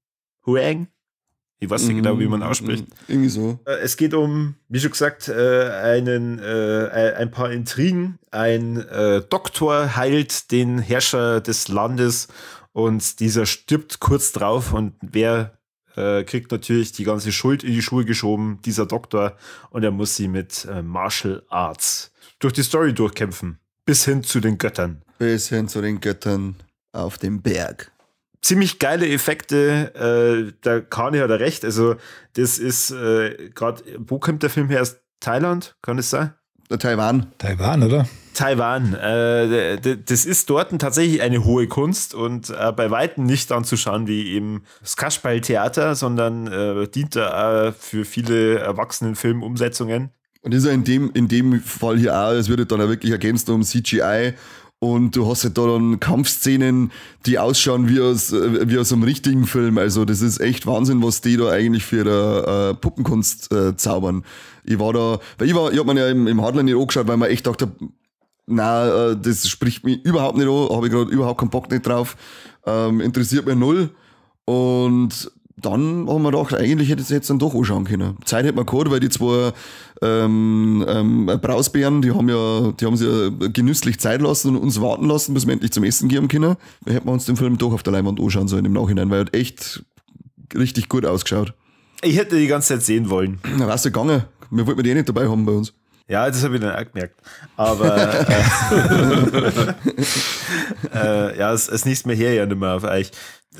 Huang? Ich weiß nicht genau, wie man ausspricht. Irgendwie so. Es geht um, wie schon gesagt, ein paar Intrigen. Ein Doktor heilt den Herrscher des Landes und dieser stirbt kurz drauf und wer kriegt natürlich die ganze Schuld in die Schuhe geschoben, dieser Doktor, und er muss sie mit Martial Arts durch die Story durchkämpfen. Bis hin zu den Göttern. Bis hin zu den Göttern auf dem Berg. Ziemlich geile Effekte, der Kani hat er recht, also das ist gerade, wo kommt der Film her? Aus Thailand, kann es sein? Taiwan. Taiwan, oder? Taiwan. Das ist dort tatsächlich eine hohe Kunst und bei Weitem nicht anzuschauen wie eben das Kasperltheater, sondern dient da für viele Erwachsenenfilmumsetzungen. Und ist ja in dem Fall hier auch, es wird dann auch wirklich ergänzt um CGI. Und du hast halt da dann Kampfszenen, die ausschauen wie aus einem richtigen Film. Also das ist echt Wahnsinn, was die da eigentlich für ihre Puppenkunst zaubern. Ich hab mir ja im Hardline nicht angeschaut, weil man echt dachte, na, das spricht mich überhaupt nicht an, habe ich gerade überhaupt keinen Bock nicht drauf, interessiert mich null. Und dann haben wir gedacht, eigentlich hätte ich es jetzt dann doch anschauen können. Zeit hätte man gehabt, weil die zwei Brausbären, die haben sich ja genüsslich Zeit lassen und uns warten lassen, bis wir endlich zum Essen gehen können. Da hätten wir uns den Film doch auf der Leinwand anschauen sollen im Nachhinein, weil er hat echt richtig gut ausgeschaut. Ich hätte die ganze Zeit sehen wollen. Na, war's ja gegangen. Wir wollten die eh nicht dabei haben bei uns. Ja, das habe ich dann auch gemerkt. Aber ja, es nächste Mal her ja nicht mehr auf euch.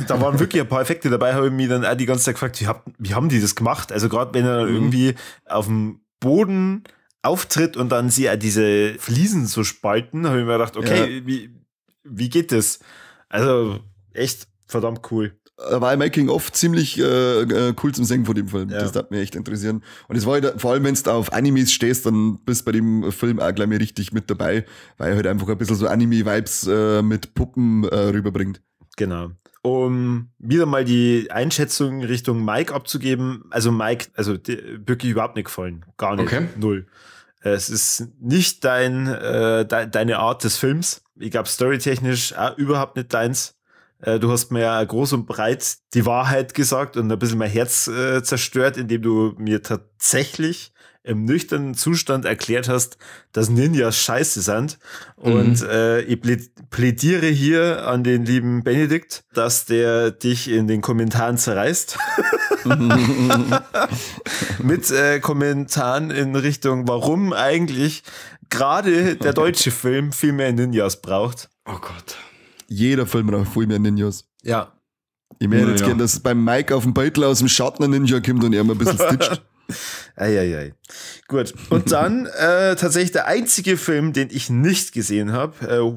Da waren wirklich ein paar Effekte dabei, habe ich mich dann auch die ganze Zeit gefragt, wie haben die das gemacht? Also gerade wenn er dann irgendwie auf dem Boden auftritt und dann sie auch diese Fliesen so spalten, habe ich mir gedacht, okay, wie geht das? Also echt verdammt cool. War im Making-of ziemlich cool zum Sehen von dem Film. Das hat mich echt interessieren. Und es war halt, vor allem, wenn du auf Animes stehst, dann bist du bei dem Film auch gleich mal richtig mit dabei, weil er halt einfach ein bisschen so Anime-Vibes mit Puppen rüberbringt. Genau. Um wieder mal die Einschätzung Richtung Mike abzugeben, also Mike, also wirklich überhaupt nicht gefallen. Gar nicht. Null. Es ist nicht deine Art des Films. Ich glaube, storytechnisch auch überhaupt nicht deins. Du hast mir ja groß und breit die Wahrheit gesagt und ein bisschen mein Herz zerstört, indem du mir tatsächlich im nüchternen Zustand erklärt hast, dass Ninjas scheiße sind. Und ich plädiere hier an den lieben Benedikt, dass der dich in den Kommentaren zerreißt. Mit Kommentaren in Richtung, warum eigentlich gerade der deutsche Film viel mehr Ninjas braucht. Oh Gott. Jeder Film braucht viel mehr Ninjas. Ja. Ich möchte jetzt gern, dass beim Mike auf dem Beutel aus dem Schatten ein Ninja kommt und er mal ein bisschen stitcht. Eieiei. Gut. Und dann tatsächlich der einzige Film, den ich nicht gesehen habe,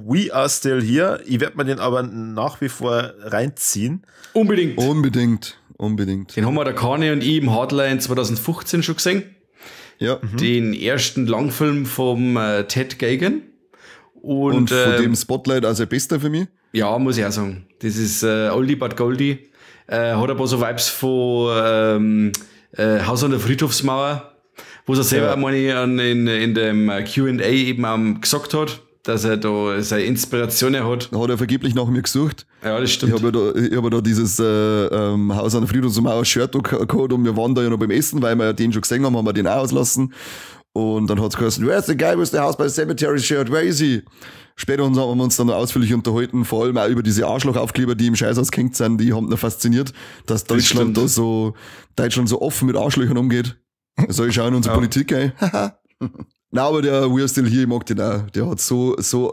We Are Still Here. Ich werde mir den aber nach wie vor reinziehen. Unbedingt. Unbedingt. Unbedingt. Den haben wir der Kani und ich im Hardline 2015 schon gesehen. Ja. Den ersten Langfilm vom Ted Geoghegan. Und von dem Spotlight also bester für mich. Ja, muss ich auch sagen. Das ist Oldie but Goldie. Hat ein paar so Vibes von Haus an der Friedhofsmauer, wo er selber mal in dem Q and A eben auch gesagt hat, dass er da seine Inspiration hat. Da hat er vergeblich nach mir gesucht. Ja, das stimmt. Ich hab ja da dieses Haus an der Friedhofsmauer Shirt gehabt und wir waren da ja noch beim Essen, weil wir ja den schon gesehen haben, haben wir den auch auslassen. Und dann hat's geheißen, where's the guy with the House by the Cemetery shirt, where is he? Später haben wir uns dann noch ausführlich unterhalten, vor allem auch über diese Arschlochaufkleber, die im Scheißhaus gehängt sind, die haben mich fasziniert, dass Deutschland da so, Deutschland so offen mit Arschlöchern umgeht. So, ich schaue in unsere Politik, ey. Na, aber der We Are Still Here, ich mag den auch. Der hat so, so,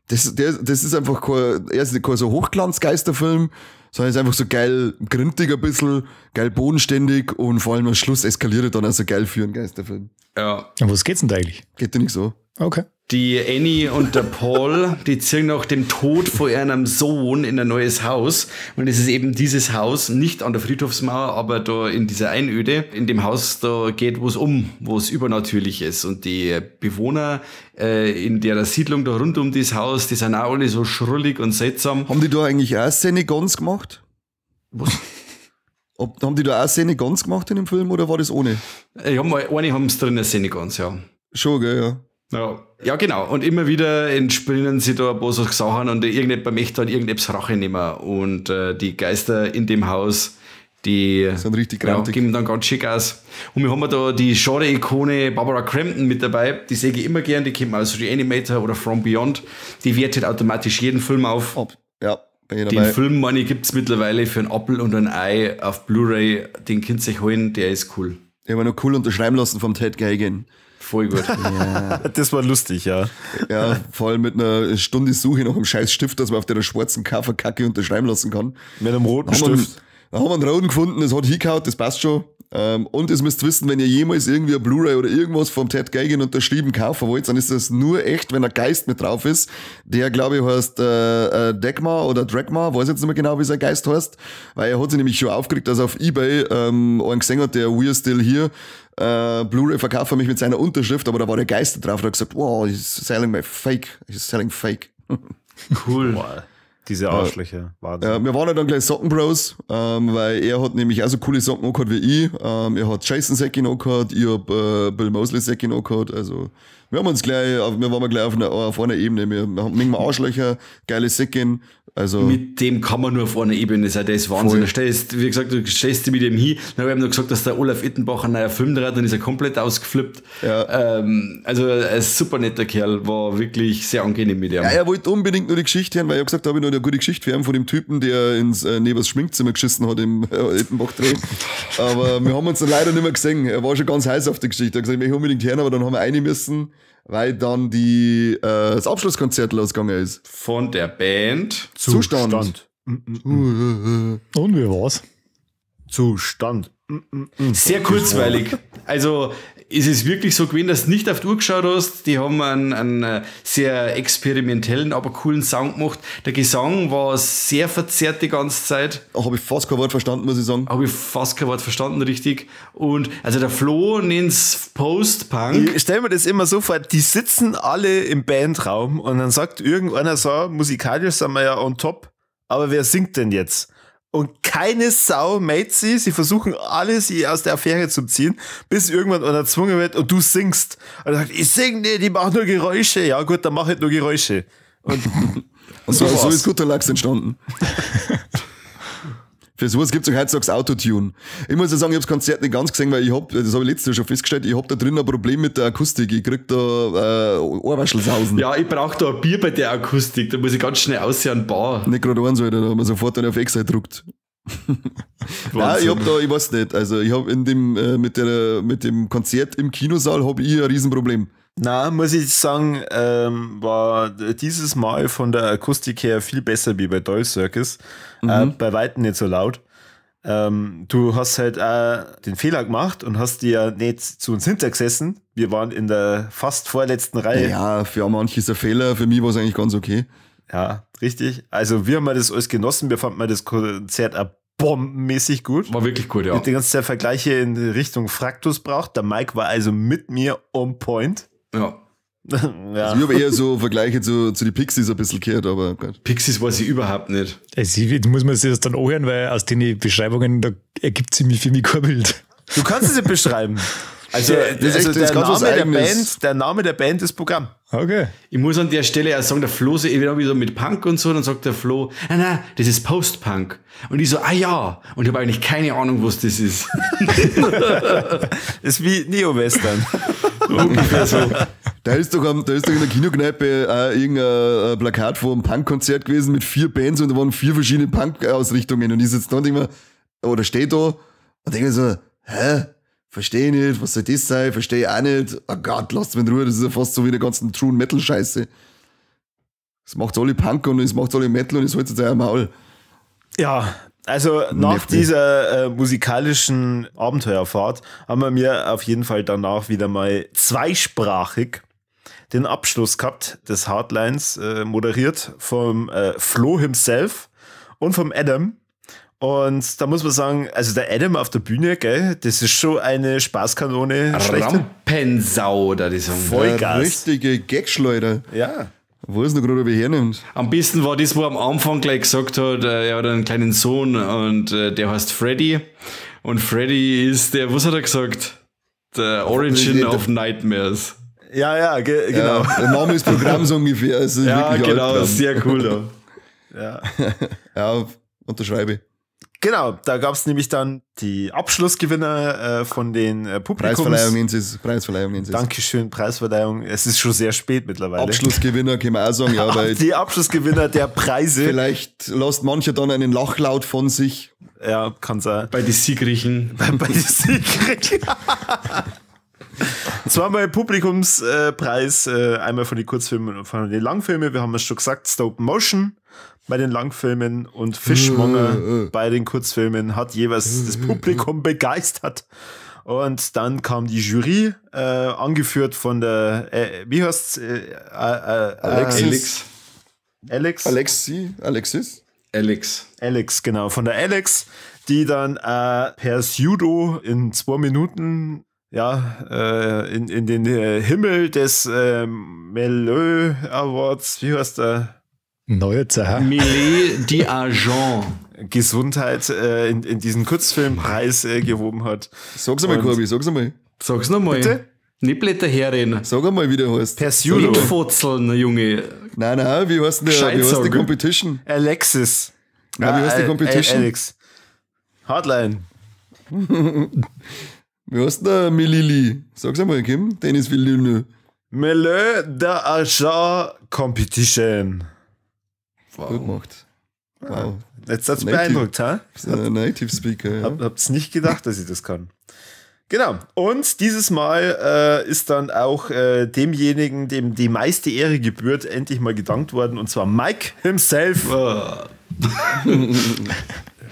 das, der, das ist einfach kein, er ist kein so Hochglanzgeisterfilm, sondern ist einfach so geil grintig ein bisschen, geil bodenständig und vor allem am Schluss eskaliert er dann auch so geil für einen Geisterfilm. Ja. Und was geht's denn da eigentlich? Geht dir nicht so? Okay. Die Annie und der Paul, die ziehen nach dem Tod von ihrem Sohn in ein neues Haus. Und es ist eben dieses Haus, nicht an der Friedhofsmauer, aber da in dieser Einöde. In dem Haus, da geht was um, was übernatürlich ist. Und die Bewohner in der Siedlung da rund um das Haus, die sind auch alle so schrullig und seltsam. Haben die da eigentlich auch Szene ganz gemacht? Was? Haben die da auch Szene ganz gemacht in dem Film oder war das ohne? Ich hab mal, eine haben sie drin, eine Szene ganz, ja. Schon, gell, ja. Ja, genau. Und immer wieder entspinnen sie da ein paar so Sachen und irgendjemand möchte dann irgendetwas Rache nehmen. Und die Geister in dem Haus, die sind richtig ja, grantig. Geben dann ganz schick aus. Und wir haben da die Genre-Ikone Barbara Crampton mit dabei. Die sehe ich immer gern. Die kommt aus Re-Animator oder From Beyond. Die wertet automatisch jeden Film auf. Ja, bin ich Den dabei. Film, meine ich, gibt's mittlerweile für einen Appel und ein Ei auf Blu-ray. Den könnt ihr euch holen, der ist cool. Ich habe noch cool unterschreiben lassen vom Ted Geoghegan. Voll gut. Das war lustig, ja. Ja, vor allem mit einer Stunde Suche nach einem scheiß Stift, dass man auf der schwarzen Coverkacke unterschreiben lassen kann. Mit einem roten Haben wir einen, Stift. da haben wir einen roten gefunden, das hat hingehauen, das passt schon. Und ihr müsst wissen, wenn ihr jemals irgendwie ein Blu-ray oder irgendwas vom Ted Geoghegan unterschrieben kaufen wollt, dann ist das nur echt, wenn ein Geist mit drauf ist. Der, glaube ich, heißt Dagmar oder Dragmar, weiß jetzt nicht mehr genau, wie sein Geist heißt, weil er hat sich nämlich schon aufgeregt, dass er auf Ebay einen gesehen hat, der We Are Still Here Blu-ray verkauft mich mit seiner Unterschrift, aber da war der Geist drauf und hat gesagt, wow, he's selling my fake, he's selling fake. Cool. Boah, diese Arschlöcher. Wahnsinn. Ja, wir waren ja dann gleich Sockenbros, weil er hat nämlich auch so coole Socken angehabt wie ich. Er hat Jason Säcki angehabt, ich hab Bill Moseley Säcki angehabt, also Wir haben uns gleich, wir waren gleich auf einer Ebene. Wir haben manchmal Arschlöcher, geile Säcken. Also mit dem kann man nur auf einer Ebene sein, der ist Wahnsinn. Da stellst, wie gesagt, du stellst dich mit dem hin. Dann habe ich ihm noch gesagt, dass der Olaf Ittenbach ein neuer Film dreht, dann ist er komplett ausgeflippt. Ja. Also ein super netter Kerl, war wirklich sehr angenehm mit ihm. Ja, er wollte unbedingt nur die Geschichte hören, weil ich habe gesagt, da habe ich noch eine gute Geschichte für ihn von dem Typen, der ins Nebers Schminkzimmer geschissen hat im Ittenbach-Dreh. Aber wir haben uns dann leider nicht mehr gesehen. Er war schon ganz heiß auf die Geschichte. Er hat gesagt, ich möchte unbedingt hören, aber dann haben wir rein müssen, weil dann das Abschlusskonzert losgegangen ist. Von der Band Zustand. Und wie war's? Zustand. Sehr kurzweilig. Also ist es wirklich so gewesen, dass du nicht auf die Uhr geschaut hast. Die haben einen sehr experimentellen, aber coolen Sound gemacht. Der Gesang war sehr verzerrt die ganze Zeit. Habe ich fast kein Wort verstanden, muss ich sagen. Habe ich fast kein Wort verstanden, richtig. Und also der Flo nennt's Post-Punk. Ich stell mir das immer so vor, die sitzen alle im Bandraum und dann sagt irgendeiner so, musikalisch sind wir ja on top, aber wer singt denn jetzt? Und keine Sau meldet sie. Sie versuchen alle, sie aus der Affäre zu ziehen, bis irgendwann einer erzwungen wird und du singst. Und er sagt, ich sing nicht, ich mach nur Geräusche. Ja gut, dann mach ich nur Geräusche. Und so ist Guter Lachs entstanden. Für sowas gibt es auch heutzutage Autotune. Ich muss ja sagen, ich habe das Konzert nicht ganz gesehen, weil ich hab, das habe ich letztes Jahr schon festgestellt, ich hab da drin ein Problem mit der Akustik. Ich krieg da Ohrwaschelsausen. Ja, ich brauche da ein Bier bei der Akustik, da muss ich ganz schnell aussehen, ein Bar. Nicht gerade eins, Alter, da haben wir sofort dann auf Excel gedruckt. Nein, ich hab da, ich weiß nicht, also ich hab in dem, mit dem Konzert im Kinosaal hab ich ein Riesenproblem. Na, muss ich sagen, war dieses Mal von der Akustik her viel besser wie bei Doll Circus. Bei weitem nicht so laut. Du hast halt den Fehler gemacht und hast dir ja nicht zu uns hintergesessen. Wir waren in der fast vorletzten Reihe. Ja, für manche ist ein Fehler, für mich war es eigentlich ganz okay. Ja, richtig. Also wir haben das alles genossen, wir fanden das Konzert auch bombenmäßig gut. War wirklich gut, ja. Ich hab die ganze Zeit Vergleiche in Richtung Fraktus braucht. Der Mike war also mit mir on point. Ja. Ja. Also ich habe eher so Vergleiche zu den Pixies ein bisschen gehört, aber Gott. Pixies weiß ich überhaupt nicht. Also, muss man sich das dann anhören, weil aus den Beschreibungen, da ergibt sich für mich kein Bild. Du kannst es nicht beschreiben. Also, der Name der Band ist Programm. Okay. Ich muss an der Stelle auch sagen, der Flo, so wieder mit Punk und so, dann sagt der Flo, nein, das ist Post-Punk. Und ich so, ah ja. Und ich habe eigentlich keine Ahnung, was das ist. Das ist wie Neo-Western. Ungefähr so. Da ist doch in der Kinokneipe irgendein Plakat vor einem Punk-Konzert gewesen mit 4 Bands und da waren 4 verschiedene Punk-Ausrichtungen. Und ich sitze da und denke mir, oder stehe da und denke mir so, hä? Verstehe ich nicht, was soll das sein? Verstehe ich auch nicht. Oh Gott, lasst mich in Ruhe, das ist ja fast so wie die ganzen True Metal Scheiße. Es macht alle Punk und es macht alle Metal und es holt jetzt auch Maul. Ja, also nach dieser musikalischen Abenteuerfahrt haben wir mir auf jeden Fall danach wieder mal zweisprachig den Abschluss gehabt des Hardlines, moderiert vom Flo himself und vom Adam. Und da muss man sagen, also der Adam auf der Bühne, gell, das ist schon eine Spaßkanone. Rampensau, da die sagen. Vollgas. Richtige Gagschleuder. Ja. Wo ist noch gerade, ob ich hernimmt? Am besten war das, wo er am Anfang gleich gesagt hat, er hat einen kleinen Sohn und der heißt Freddy. Und Freddy ist der, was hat er gesagt? The Origin of Nightmares. Ja, ja, genau. Ja, der Name ist Programm so ungefähr. Also ja, genau, sehr cool. Da. Ja. Ja, unterschreibe ich. Genau, da gab es nämlich dann die Abschlussgewinner von den Publikums. Preisverleihung nennen sie es. Preisverleihung nennen sie es. Dankeschön, Preisverleihung. Es ist schon sehr spät mittlerweile. Abschlussgewinner können wir auch sagen, ja. Weil die Abschlussgewinner der Preise. Vielleicht lässt mancher dann einen Lachlaut von sich. Ja, kann sein. Bei den Siegrichen. Bei den Siegrichen. Zweimal Publikumspreis, einmal von den Kurzfilmen und von den Langfilmen. Wir haben es schon gesagt, Stop Motion bei den Langfilmen und Fishmonger bei den Kurzfilmen hat jeweils das Publikum begeistert. Und dann kam die Jury, angeführt von der, wie heißt's? Alexis. Alex. Alexis? Alex, genau. Von der Alex, die dann per Pseudo in 2 Minuten ja, in den Himmel des Melö Awards, wie heißt der? Neue Zaha. Millet d'Argent. Gesundheit in diesen Kurzfilmpreis gehoben hat. Sag's einmal, Corby, sag's einmal. Sag's nochmal. Bitte? Nicht Blätterherren. Sag einmal, wie der heißt. Persudo. Nicht Fotzeln, Junge. Nein, nein, wie heißt denn der, wie heißt die Competition? Alexis. Nein, wie heißt die Competition? Alex. Hardline. Wie heißt denn der Melili? Sag's einmal, Kim. Dennis Villeneuve. Meleu d'Argent Competition. Wow. Gut gemacht. Wow. Jetzt hat's beeindruckt, ha? Native Speaker, ja. Habt's nicht gedacht, dass ich das kann. Genau. Und dieses Mal ist dann auch demjenigen, dem die meiste Ehre gebührt, endlich mal gedankt worden. Und zwar Mike himself.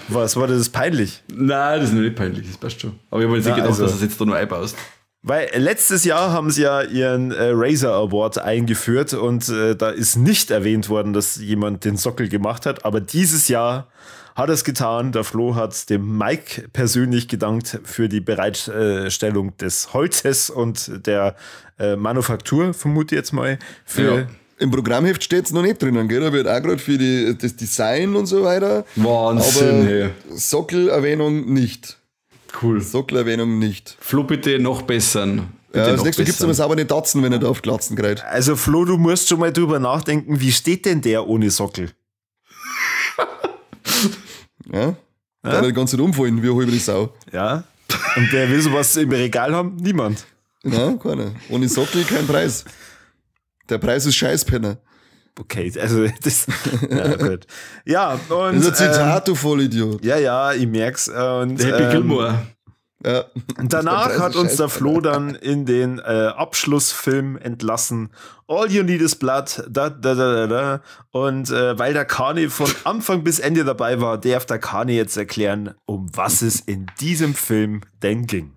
Was, war das peinlich? Nein, das ist nicht peinlich, das passt schon. Aber ich habe jetzt nicht gedacht, dass du das jetzt da nur einbaust. Weil letztes Jahr haben sie ja ihren Razor Award eingeführt und da ist nicht erwähnt worden, dass jemand den Sockel gemacht hat. Aber dieses Jahr hat es getan. Der Flo hat dem Mike persönlich gedankt für die Bereitstellung des Holzes und der Manufaktur, vermute ich jetzt mal. Für ja. Im Programmheft steht es noch nicht drinnen, gell? Da wird auch gerade für das Design und so weiter. Wahnsinn, aber hey. Sockelerwähnung nicht. Cool. Sockelerwähnung nicht. Flo, bitte noch bessern. Bitte ja, das nächste Mal gibt es aber sauber nicht Tatzen, wenn er da auf Glatzen gerät. Also Flo, du musst schon mal drüber nachdenken, wie steht denn der ohne Sockel? Ja? Der hat die ganze Zeit umfallen, wie eine halbe Sau. Ja. Und wer will sowas im Regal haben? Niemand. Nein, keiner. Ohne Sockel kein Preis. Der Preis ist Scheißpenner. Okay, also das. Ja, gut. Ja, und. Das ist ein Zitat, du Vollidiot. Ja, ja, ich merk's. Und, Happy Gilmore. Ja. Und danach hat uns der Flo dann in den Abschlussfilm entlassen. All You Need Is Blood, da, da, da, da, da. Und weil der Kani von Anfang bis Ende dabei war, darf der Kani jetzt erklären, um was es in diesem Film denn ging.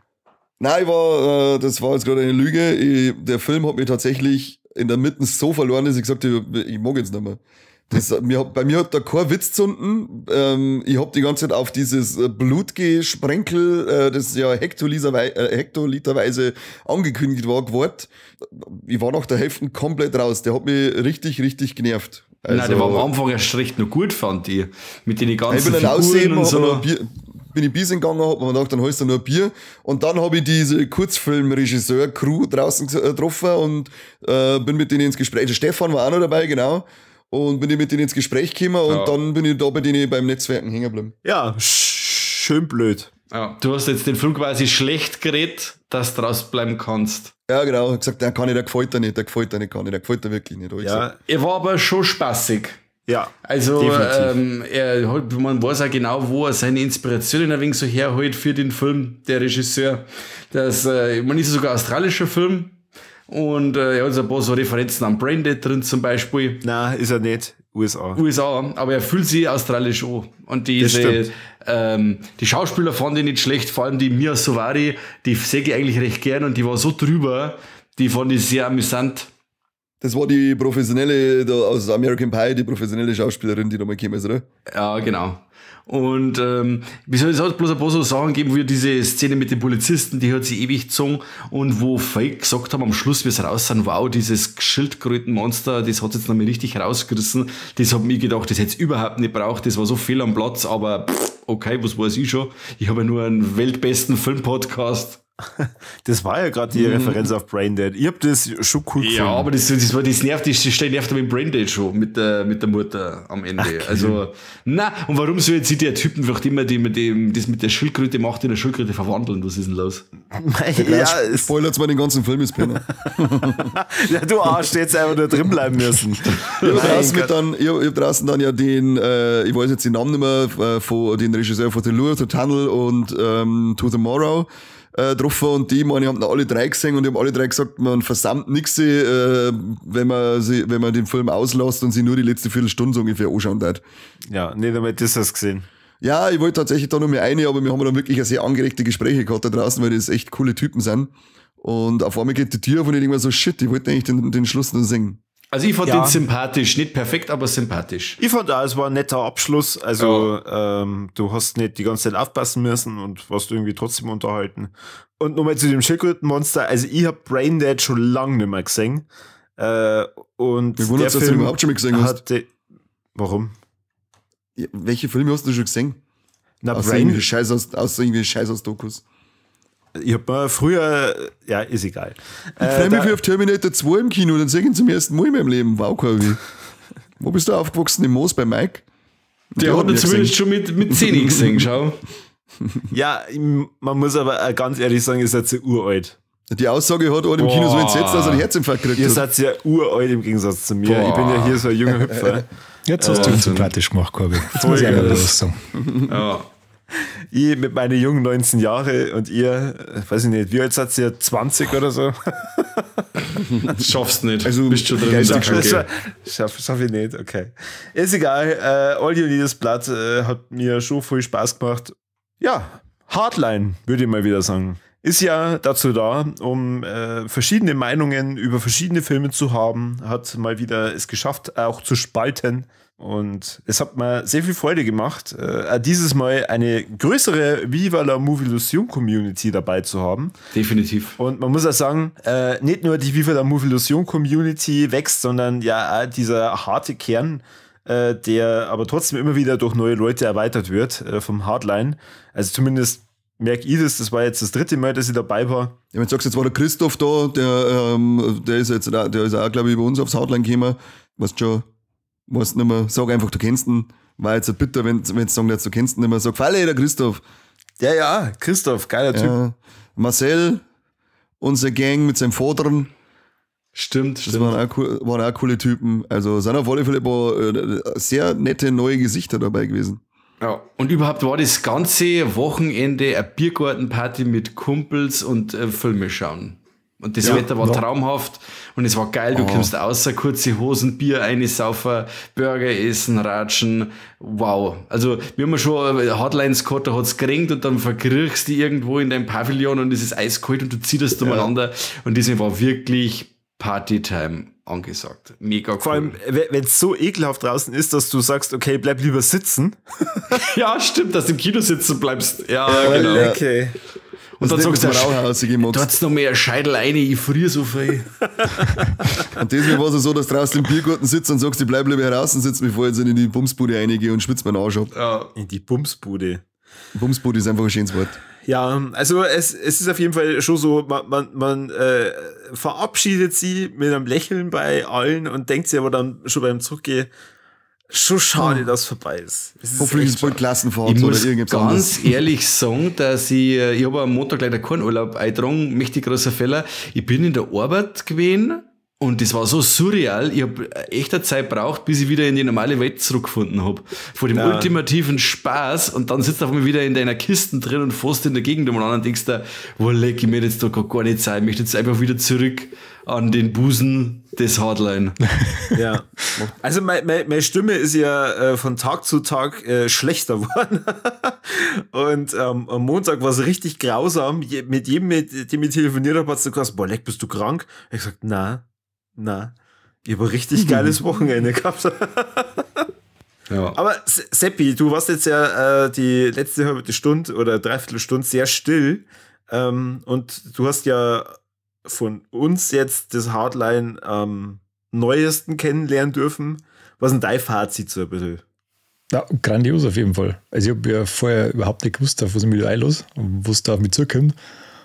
Nein, das war jetzt gerade eine Lüge. Der Film hat mich tatsächlich in der Mitte so verloren, dass ich gesagt habe, ich mag jetzt nicht mehr. Bei mir hat da kein Witz zünden. Ich hab die ganze Zeit auf dieses Blutgesprenkel, das ja hektoliterweise angekündigt war, gewartet. Ich war nach der Hälfte komplett raus. Der hat mich richtig, richtig genervt. Also, Nein, der war am Anfang erst recht noch gut, fand ich. Mit den ganzen ich bin dann Figuren und so. Bin ich Bier gegangen, hab mir gedacht, dann holst du nur ein Bier. Und dann habe ich diese Kurzfilmregisseur-Crew draußen getroffen und bin mit denen ins Gespräch. Der Stefan war auch noch dabei, genau. Und bin ich mit denen ins Gespräch gekommen und dann bin ich da bei denen beim Netzwerken hängen geblieben. Ja, schön blöd. Ja, du hast jetzt den Film quasi schlecht geredet, dass du rausbleiben kannst. Ja, genau. Ich hab gesagt, der kann ich, der gefällt dir nicht, der gefällt dir nicht, kann ich, der gefällt dir wirklich nicht. Ja. Er war aber schon spaßig. Ja, also man weiß auch genau, wo er seine Inspirationen ein wenig so herholt für den Film, der Regisseur. Das, man ist sogar australischer Film und er hat so ein paar so Referenzen an Braindead drin zum Beispiel. Nein, ist er nicht. USA. USA, aber er fühlt sich australisch an. Und diese, die Schauspieler fand ich nicht schlecht, vor allem die Mia Sovari, die sehe ich eigentlich recht gern und die war so drüber, die fand ich sehr amüsant. Das war die professionelle, da aus American Pie, die professionelle Schauspielerin, die da mal gekommen ist, oder? Ja, genau. Und es hat bloß ein paar so Sachen gegeben, wie diese Szene mit den Polizisten, die hat sich ewig gezogen und wo Fake gesagt haben, am Schluss, wie es raus sind, wow, dieses Schildkrötenmonster, das hat jetzt noch mal richtig rausgerissen. Das hat mir gedacht, das hätte es überhaupt nicht braucht, das war so viel am Platz, aber pff, okay, was weiß ich schon. Ich habe ja nur einen weltbesten Filmpodcast. Das war ja gerade die Referenz auf Braindead. Ich hab das schon cool gefunden. Ja, aber das nervt, das nervt mit Braindead schon, mit der Mutter am Ende. Ach, also, na, und warum soll jetzt der Typen vielleicht immer, die mit dem, das mit der Schildkröte macht, in der Schildkröte verwandeln? Was ist denn los? Ja, spoilert mal den ganzen Film, ist Penner. Ja, du Arsch, du hättest einfach nur drin bleiben müssen. Ich hab draußen dann ja den, ich weiß jetzt den Namen nicht mehr, von den Regisseur von The Lure, The Tunnel und To Tomorrow getroffen und die, meine, haben alle drei gesehen und die haben alle drei gesagt, man versammelt nichts, wenn man den Film auslässt und sich nur die letzte Viertelstunde so ungefähr anschauen darf. Ja, nicht einmal das hast du gesehen. Ja, ich wollte tatsächlich da noch mehr rein, aber wir haben dann wirklich sehr angeregte Gespräche gehabt da draußen, weil das echt coole Typen sind. Und auf einmal geht die Tür auf und ich denke mir so, shit, ich wollte eigentlich den Schluss noch singen. Also ich fand den sympathisch, nicht perfekt, aber sympathisch. Ich fand auch, es war ein netter Abschluss. Also ja. Du hast nicht die ganze Zeit aufpassen müssen und warst irgendwie trotzdem unterhalten. Und nochmal zu dem Schildkrötenmonster. Also ich habe Braindead schon lange nicht mehr gesehen. Und mich wundert, dass du den überhaupt schon mal gesehen hast. Warum? Ja, welche Filme hast du schon gesehen? Na, außer irgendwie Scheiß aus Dokus. Ich hab mir früher, ja, ist egal. Ich freue mich auf Terminator 2 im Kino, dann sehe ich ihn zum ersten Mal in meinem Leben. Wow, Corby. Wo bist du aufgewachsen? Im Moos bei Mike? Der hat ihn zumindest schon mit 10 gesehen, schau. Ja, man muss aber ganz ehrlich sagen, ihr seid ja uralt. Die Aussage hat einer im Kino so entsetzt, dass er einen Herzinfarkt gekriegt hat. Ihr seid ja uralt im Gegensatz zu mir. Boah. Ich bin ja hier so ein junger Hüpfer. Jetzt hast du ihn sympathisch gemacht, Corby. Jetzt muss ich einfach was sagen. Ja. Ich mit meinen jungen 19 Jahre und ihr, weiß ich nicht, wie alt seid ihr? 20 oder so? Schaffst nicht. Also, bist schon drin. Schaff ich nicht, okay. Ist egal. All You Need Is Blood hat mir schon viel Spaß gemacht. Ja, Hardline, würde ich mal wieder sagen. Ist ja dazu da, um verschiedene Meinungen über verschiedene Filme zu haben. Hat mal wieder es geschafft, auch zu spalten. Und es hat mir sehr viel Freude gemacht, dieses Mal eine größere Viva la Movilusion Community dabei zu haben. Definitiv. Und man muss auch sagen, nicht nur die Viva la Movilusion Community wächst, sondern ja auch dieser harte Kern, der aber trotzdem immer wieder durch neue Leute erweitert wird vom Hardline. Also zumindest merke ich das war jetzt das dritte Mal, dass ich dabei war. Ja, wenn du sagst, jetzt war der Christoph da, der ist jetzt, der ist auch, glaube ich, bei uns aufs Hardline gekommen. Weißt schon, weißt nicht mehr, sag einfach, du kennst ihn. War jetzt bitter, wenn du sagen, du kennst ihn nicht mehr. Sag, Falle, der Christoph. Ja, Christoph, geiler Typ. Ja, Marcel, unsere Gang mit seinem Vater. Stimmt, das waren auch coole Typen. Also sind auf alle Fälle ein paar sehr nette neue Gesichter dabei gewesen. Ja, und überhaupt war das ganze Wochenende eine Biergartenparty mit Kumpels und Filme schauen. Und das Wetter war traumhaft und es war geil, du kommst außer kurze Hosen, Bier einsaufen, Burger essen, ratschen. Wow. Also wir haben ja schon Hardlines gehabt, da hat's geregnet und dann verkriechst du irgendwo in deinem Pavillon und es ist eiskalt und du zitterst umeinander. Und deswegen war wirklich Partytime angesagt. Mega cool. Vor allem, wenn es so ekelhaft draußen ist, dass du sagst, okay, bleib lieber sitzen. Ja, stimmt, dass du im Kino sitzen bleibst. Ja, genau. Okay. Und dann sagst du, du hast noch mehr Scheidel rein, ich friere so viel. Und deswegen war es so, dass du draußen im Biergarten sitzt und sagst, ich bleib lieber draußen sitzen, bevor ich jetzt in die Bumsbude reingehe und schwitze meinen Arsch ab. Ja. In die Bumsbude. Bumsbude ist einfach ein schönes Wort. Ja, also es ist auf jeden Fall schon so, man verabschiedet sie mit einem Lächeln bei allen und denkt sich aber dann schon beim Zurückgehen, schon schade, dass es vorbei ist. Es hoffentlich ist es bald Klassenfahrt ich oder irgendwas anderes. Ich muss ganz ehrlich sagen, dass ich habe am Montag leider keinen Urlaub eingetragen, mächtig großer Fehler. Ich bin in der Arbeit gewesen und das war so surreal. Ich habe echt eine Zeit gebraucht, bis ich wieder in die normale Welt zurückgefunden habe. Vor dem ultimativen Spaß und dann sitzt du auf einmal wieder in deiner Kiste drin und fährst in der Gegend umeinander und denkst da, wo leck, ich mir jetzt da gar nicht sein. Ich möchte jetzt einfach wieder zurück an den Busen des Hardline. Ja. Also meine Stimme ist ja von Tag zu Tag schlechter geworden. Und am Montag war es richtig grausam. Mit jedem, mit dem ich telefoniert habe, hat es gesagt, boah, leck, bist du krank? Ich habe gesagt, na, ich habe ein richtig geiles Wochenende gehabt. Ja. Aber Seppi, du warst jetzt ja die letzte halbe Stunde oder Dreiviertelstunde sehr still. Und du hast ja von uns jetzt das Hardline am neuesten kennenlernen dürfen. Was ist denn dein Fazit so ein bisschen? Ja, grandios auf jeden Fall. Also ich habe ja vorher überhaupt nicht gewusst, auf was ich mich da einlasse und was da auf mich zukommt.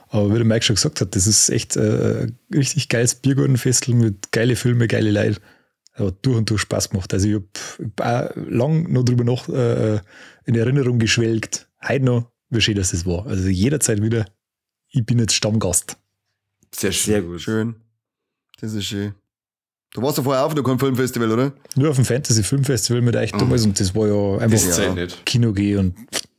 Aber wie der Mike schon gesagt hat, das ist echt ein richtig geiles Biergartenfestival mit geile Filme, geile Leute. Hat durch und durch Spaß gemacht. Also ich habe auch lang noch drüber noch in Erinnerung geschwelgt. Heute noch, wie schön dass das war. Also jederzeit wieder, ich bin jetzt Stammgast. Sehr schön. Sehr gut. Schön. Das ist schön. Du warst ja vorher auf noch kein Filmfestival, oder? Nur auf dem Fantasy-Filmfestival mit euch damals und das war ja einfach Kino gehen und.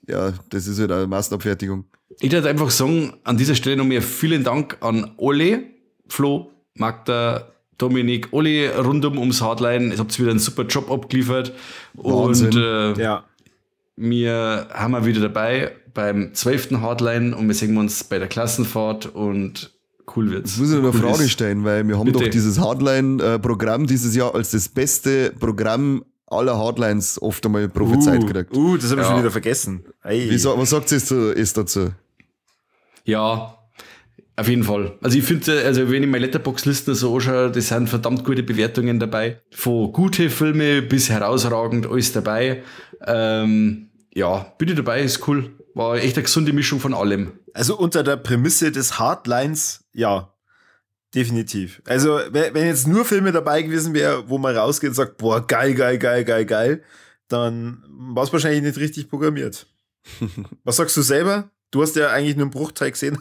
Ja, das ist halt eine Massenabfertigung. Ich würde einfach sagen, an dieser Stelle noch mehr vielen Dank an alle, Flo, Magda, Dominik, alle rund ums Hardline. Ihr habt wieder einen super Job abgeliefert. Wahnsinn. Und wir haben wir wieder dabei beim 12. Hardline und wir sehen uns bei der Klassenfahrt und cool wird's. Das muss ich noch eine Frage stellen, weil wir haben doch dieses Hardline-Programm dieses Jahr als das beste Programm aller Hardlines oft einmal prophezeit gekriegt. Das habe ich schon wieder vergessen. Was sagt ihr dazu? Ja, auf jeden Fall. Also ich finde, also wenn ich meine Letterboxd-Listen so anschaue, das sind verdammt gute Bewertungen dabei. Von gute Filme bis herausragend, alles dabei. Ja, bin ich dabei, ist cool. War echt eine gesunde Mischung von allem. Also unter der Prämisse des Hardlines, ja, definitiv. Also wenn jetzt nur Filme dabei gewesen wäre, wo man rausgeht und sagt, boah, geil, geil, geil, geil, geil, dann war es wahrscheinlich nicht richtig programmiert. Was sagst du selber? Du hast ja eigentlich nur einen Bruchteil gesehen.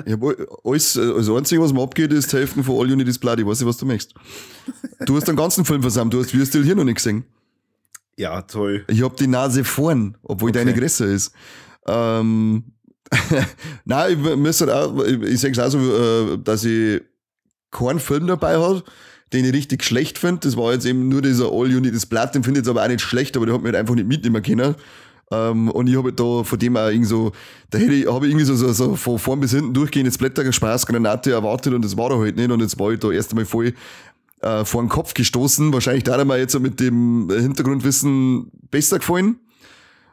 Ich hab alles, das Einzige, was mir abgeht, ist die Hälfte von All You Need Is Blood. Ich weiß nicht, was du möchtest. Du hast den ganzen Film versammelt, du hast Real Steel hier noch nicht gesehen. Ja, toll. Ich hab die Nase vorn, obwohl okay. Deine größer ist. Nein, ich, müsste auch, ich sage es auch so, dass ich keinen Film dabei habe, den ich richtig schlecht finde. Das war jetzt eben nur dieser All You Need Is Blood, den finde ich jetzt aber auch nicht schlecht, aber der hat mir halt einfach nicht mitnehmen können. Und ich habe da von dem auch irgendwie so, da hätte ich, habe ich irgendwie so von vorn bis hinten durchgehend Splatter, Spaßgranate erwartet und das war da halt nicht. Und jetzt war ich da erst einmal voll vor den Kopf gestoßen. Wahrscheinlich da hat mir jetzt mit dem Hintergrundwissen besser gefallen.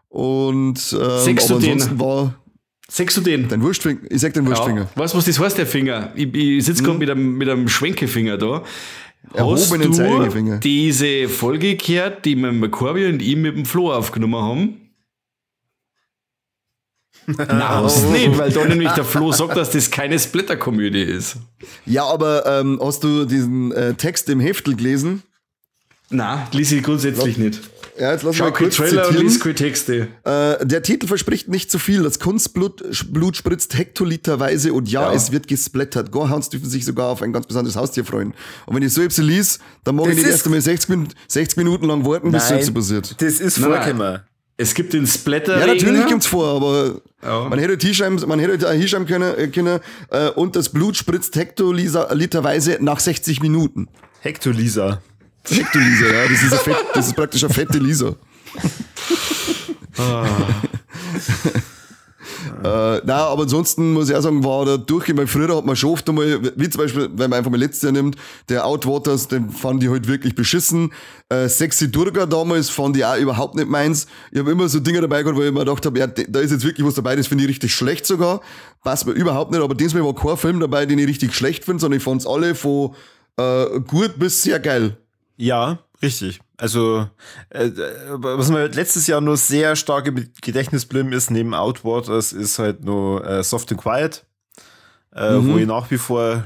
Und aber ansonsten war. Sechst du den? Dein Wurstfinger. Ich sag den Wurstfinger. Ja. Weißt du, was das heißt, der Finger? Ich sitze gerade mit einem Schwenkefinger da. Hast du diese Folge gehört, die wir mit Corby und ihm mit dem Flo aufgenommen haben? Nein, hast du nicht, weil da nämlich der Flo sagt, dass das keine Splatter-Komödie ist. Ja, aber hast du diesen Text im Heftel gelesen? Nein, lese ich grundsätzlich nicht. Ja, jetzt lass mal kurz Trailer zitieren. Und lies keine Texte. Der Titel verspricht nicht zu viel. Das Kunstblut Blut spritzt hektoliterweise und ja, es wird gesplattert. Gorehounds dürfen sich sogar auf ein ganz besonderes Haustier freuen. Und wenn ich so etwas lies, dann mag ich nicht erst einmal 60 Minuten lang warten, bis so etwas passiert. Das ist vorgekommen. Es gibt den Splatter. Ja, natürlich kommt's vor, aber man hätte hinschreiben können, und das Blut spritzt hektoliterweise nach 60 Minuten. Hektolisa. Hektolisa, ja, das ist praktisch eine fette Lisa. Na, aber ansonsten muss ich auch sagen, war da durchgehend, weil früher hat man schon oft einmal, wie zum Beispiel, wenn man einfach mal letztes Jahr nimmt, der Outwaters, den fand ich halt wirklich beschissen. Sexy Durga damals fand ich auch überhaupt nicht meins. Ich habe immer so Dinge dabei gehabt, wo ich mir gedacht habe, ja, da ist jetzt wirklich was dabei, das finde ich richtig schlecht sogar. Passt mir überhaupt nicht, aber diesmal war kein Film dabei, den ich richtig schlecht finde, sondern ich fand's alle von gut bis sehr geil. Ja, richtig. Also, was mir letztes Jahr nur sehr stark im Gedächtnis geblieben ist, neben Outwaters, ist halt nur Soft and Quiet, wo ich nach wie vor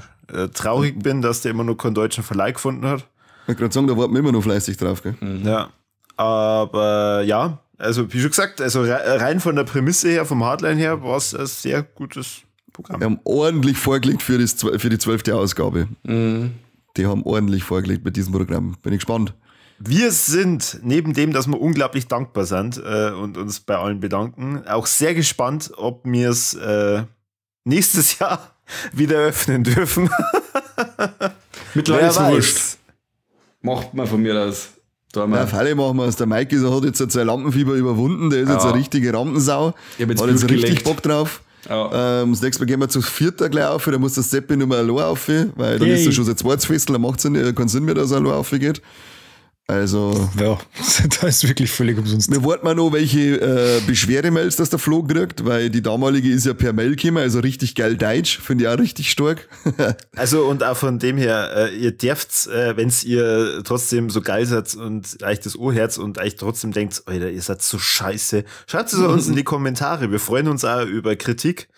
traurig bin, dass der immer noch keinen deutschen Verleih gefunden hat. Ich wollte gerade sagen, da warten wir immer noch fleißig drauf, gell? Mhm. Ja, aber ja, also wie schon gesagt, also rein von der Prämisse her, vom Hardline her, war es ein sehr gutes Programm. Wir haben ordentlich vorgelegt für die 12. Ausgabe. Mhm. Die haben ordentlich vorgelegt mit diesem Programm. Bin ich gespannt. Wir sind, neben dem, dass wir unglaublich dankbar sind und uns bei allen bedanken, auch sehr gespannt, ob wir es nächstes Jahr wieder öffnen dürfen. Mittlerweile ist es wurscht. Macht man von mir aus. Ja, auf alle machen wir es. Der Mike hat jetzt sein Lampenfieber überwunden. Der ist jetzt eine richtige Rampensau. Ich hab jetzt hat jetzt richtig Bock drauf. Ja. Das nächste Mal gehen wir zu vierter gleich auf, da muss der Seppi nur mal allein auf, weil dann ist er schon sein zweites Festival, dann macht es keinen Sinn mehr, dass er allein aufgeht. Also. Ja, da ist wirklich völlig umsonst. Wir warten mal noch, welche Beschwerdemails das der Flo kriegt, weil die damalige ist ja per Mail gekommen, also richtig geil Deutsch, finde ich auch richtig stark. Also und auch von dem her, ihr dürft, wenn's ihr trotzdem so geil seid und euch das Ohrherz und euch trotzdem denkt, Alter, ihr seid so scheiße, schreibt es uns in die Kommentare. Wir freuen uns auch über Kritik.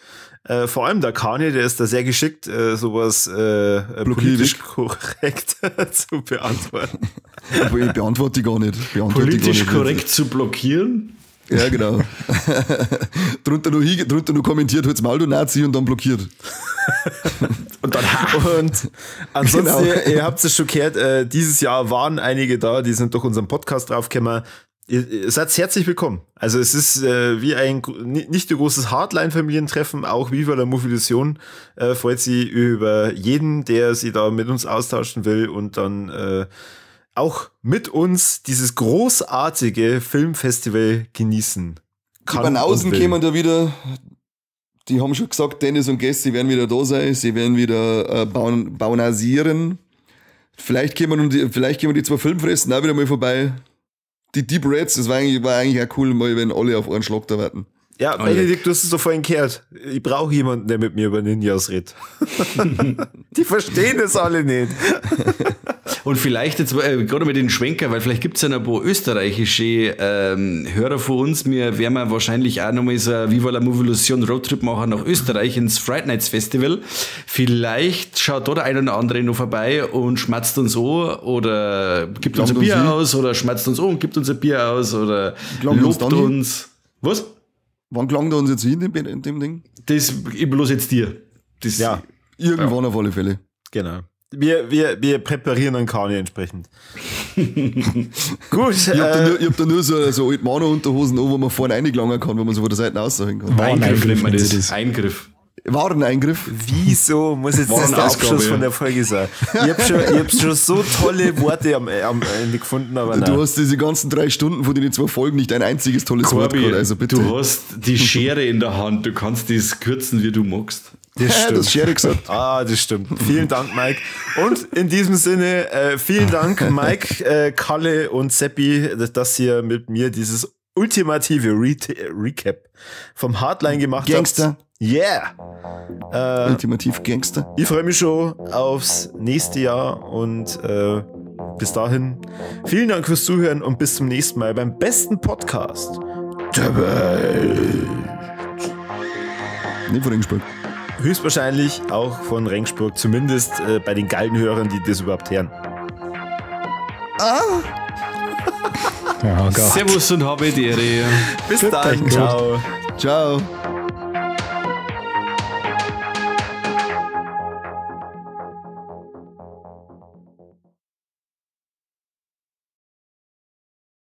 Vor allem der Kani, der ist da sehr geschickt, sowas politisch korrekt zu beantworten. Aber ich beantworte gar nicht. Politisch korrekt zu blockieren? Ja, genau. drunter nur kommentiert, halt's Maul, du Nazi, und dann blockiert. Und dann Und ansonsten, genau. Ihr habt es schon gehört, dieses Jahr waren einige da, die sind durch unseren Podcast draufgekommen. Ihr seid herzlich willkommen. Also es ist wie ein nicht nur großes Hardline-Familientreffen, auch Viva la Movilusion freut sich über jeden, der sich da mit uns austauschen will und dann auch mit uns dieses großartige Filmfestival genießen kann. Die Banausen kämen da wieder. Die haben schon gesagt, Dennis und Gäste werden wieder da sein. Sie werden wieder baunasieren. Vielleicht kämen die zwei Filmfressen auch wieder mal vorbei. Die Deep Reds, das war eigentlich auch cool, mal, wenn alle auf einen Schlag da warten. Ja, Benedikt, du hast es doch vorhin gehört. Ich brauche jemanden, der mit mir über Ninjas redet. Die verstehen das alle nicht. Und vielleicht jetzt gerade mit den Schwenker, weil vielleicht gibt's ja noch ein paar österreichische Hörer von uns. Wir werden wir wahrscheinlich auch nochmal so ein Viva la Movolution Roadtrip machen nach Österreich ins Fright Nights Festival. Vielleicht schaut da der ein oder andere noch vorbei und schmatzt uns an oder gibt uns ein Bier aus oder schmatzt uns an und gibt uns ein Bier aus oder lobt uns. Was? Wann gelangt er uns jetzt hin in dem Ding? Das bloß jetzt dir. Das, ja. Irgendwann auf alle Fälle. Genau. Wir präparieren dann Kani entsprechend. Gut. Ich hab da nur so alte Mano-Unterhosen an, wo man vorne reingelangen kann, wo man so von der Seite aussehen kann. Eingriff nennt man das. Eingriff. Wareneingriff. Wieso muss jetzt das der Abschluss von der Folge sein? Ich hab schon so tolle Worte am Ende gefunden, aber nein. Du hast diese ganzen 3 Stunden von den 2 Folgen nicht ein einziges tolles Corby, Wort gehabt, also bitte. Du hast die Schere in der Hand, du kannst das kürzen, wie du magst. Das stimmt. Das Schere gesagt. Ah, das stimmt. Vielen Dank, Mike. Und in diesem Sinne, vielen Dank, Mike, Kalle und Seppi, dass ihr mit mir dieses ultimative Recap vom Hardline gemacht Gangster. habt. Yeah! Ultimativ Gangster. Ich freue mich schon aufs nächste Jahr und bis dahin vielen Dank fürs Zuhören und bis zum nächsten Mal beim besten Podcast der Welt. Nicht von Regensburg. Höchstwahrscheinlich auch von Regensburg, zumindest bei den geilen Hörern, die das überhaupt hören. Ah! Ja, Servus und habe die Ehre. Bis dann, ciao. Ciao.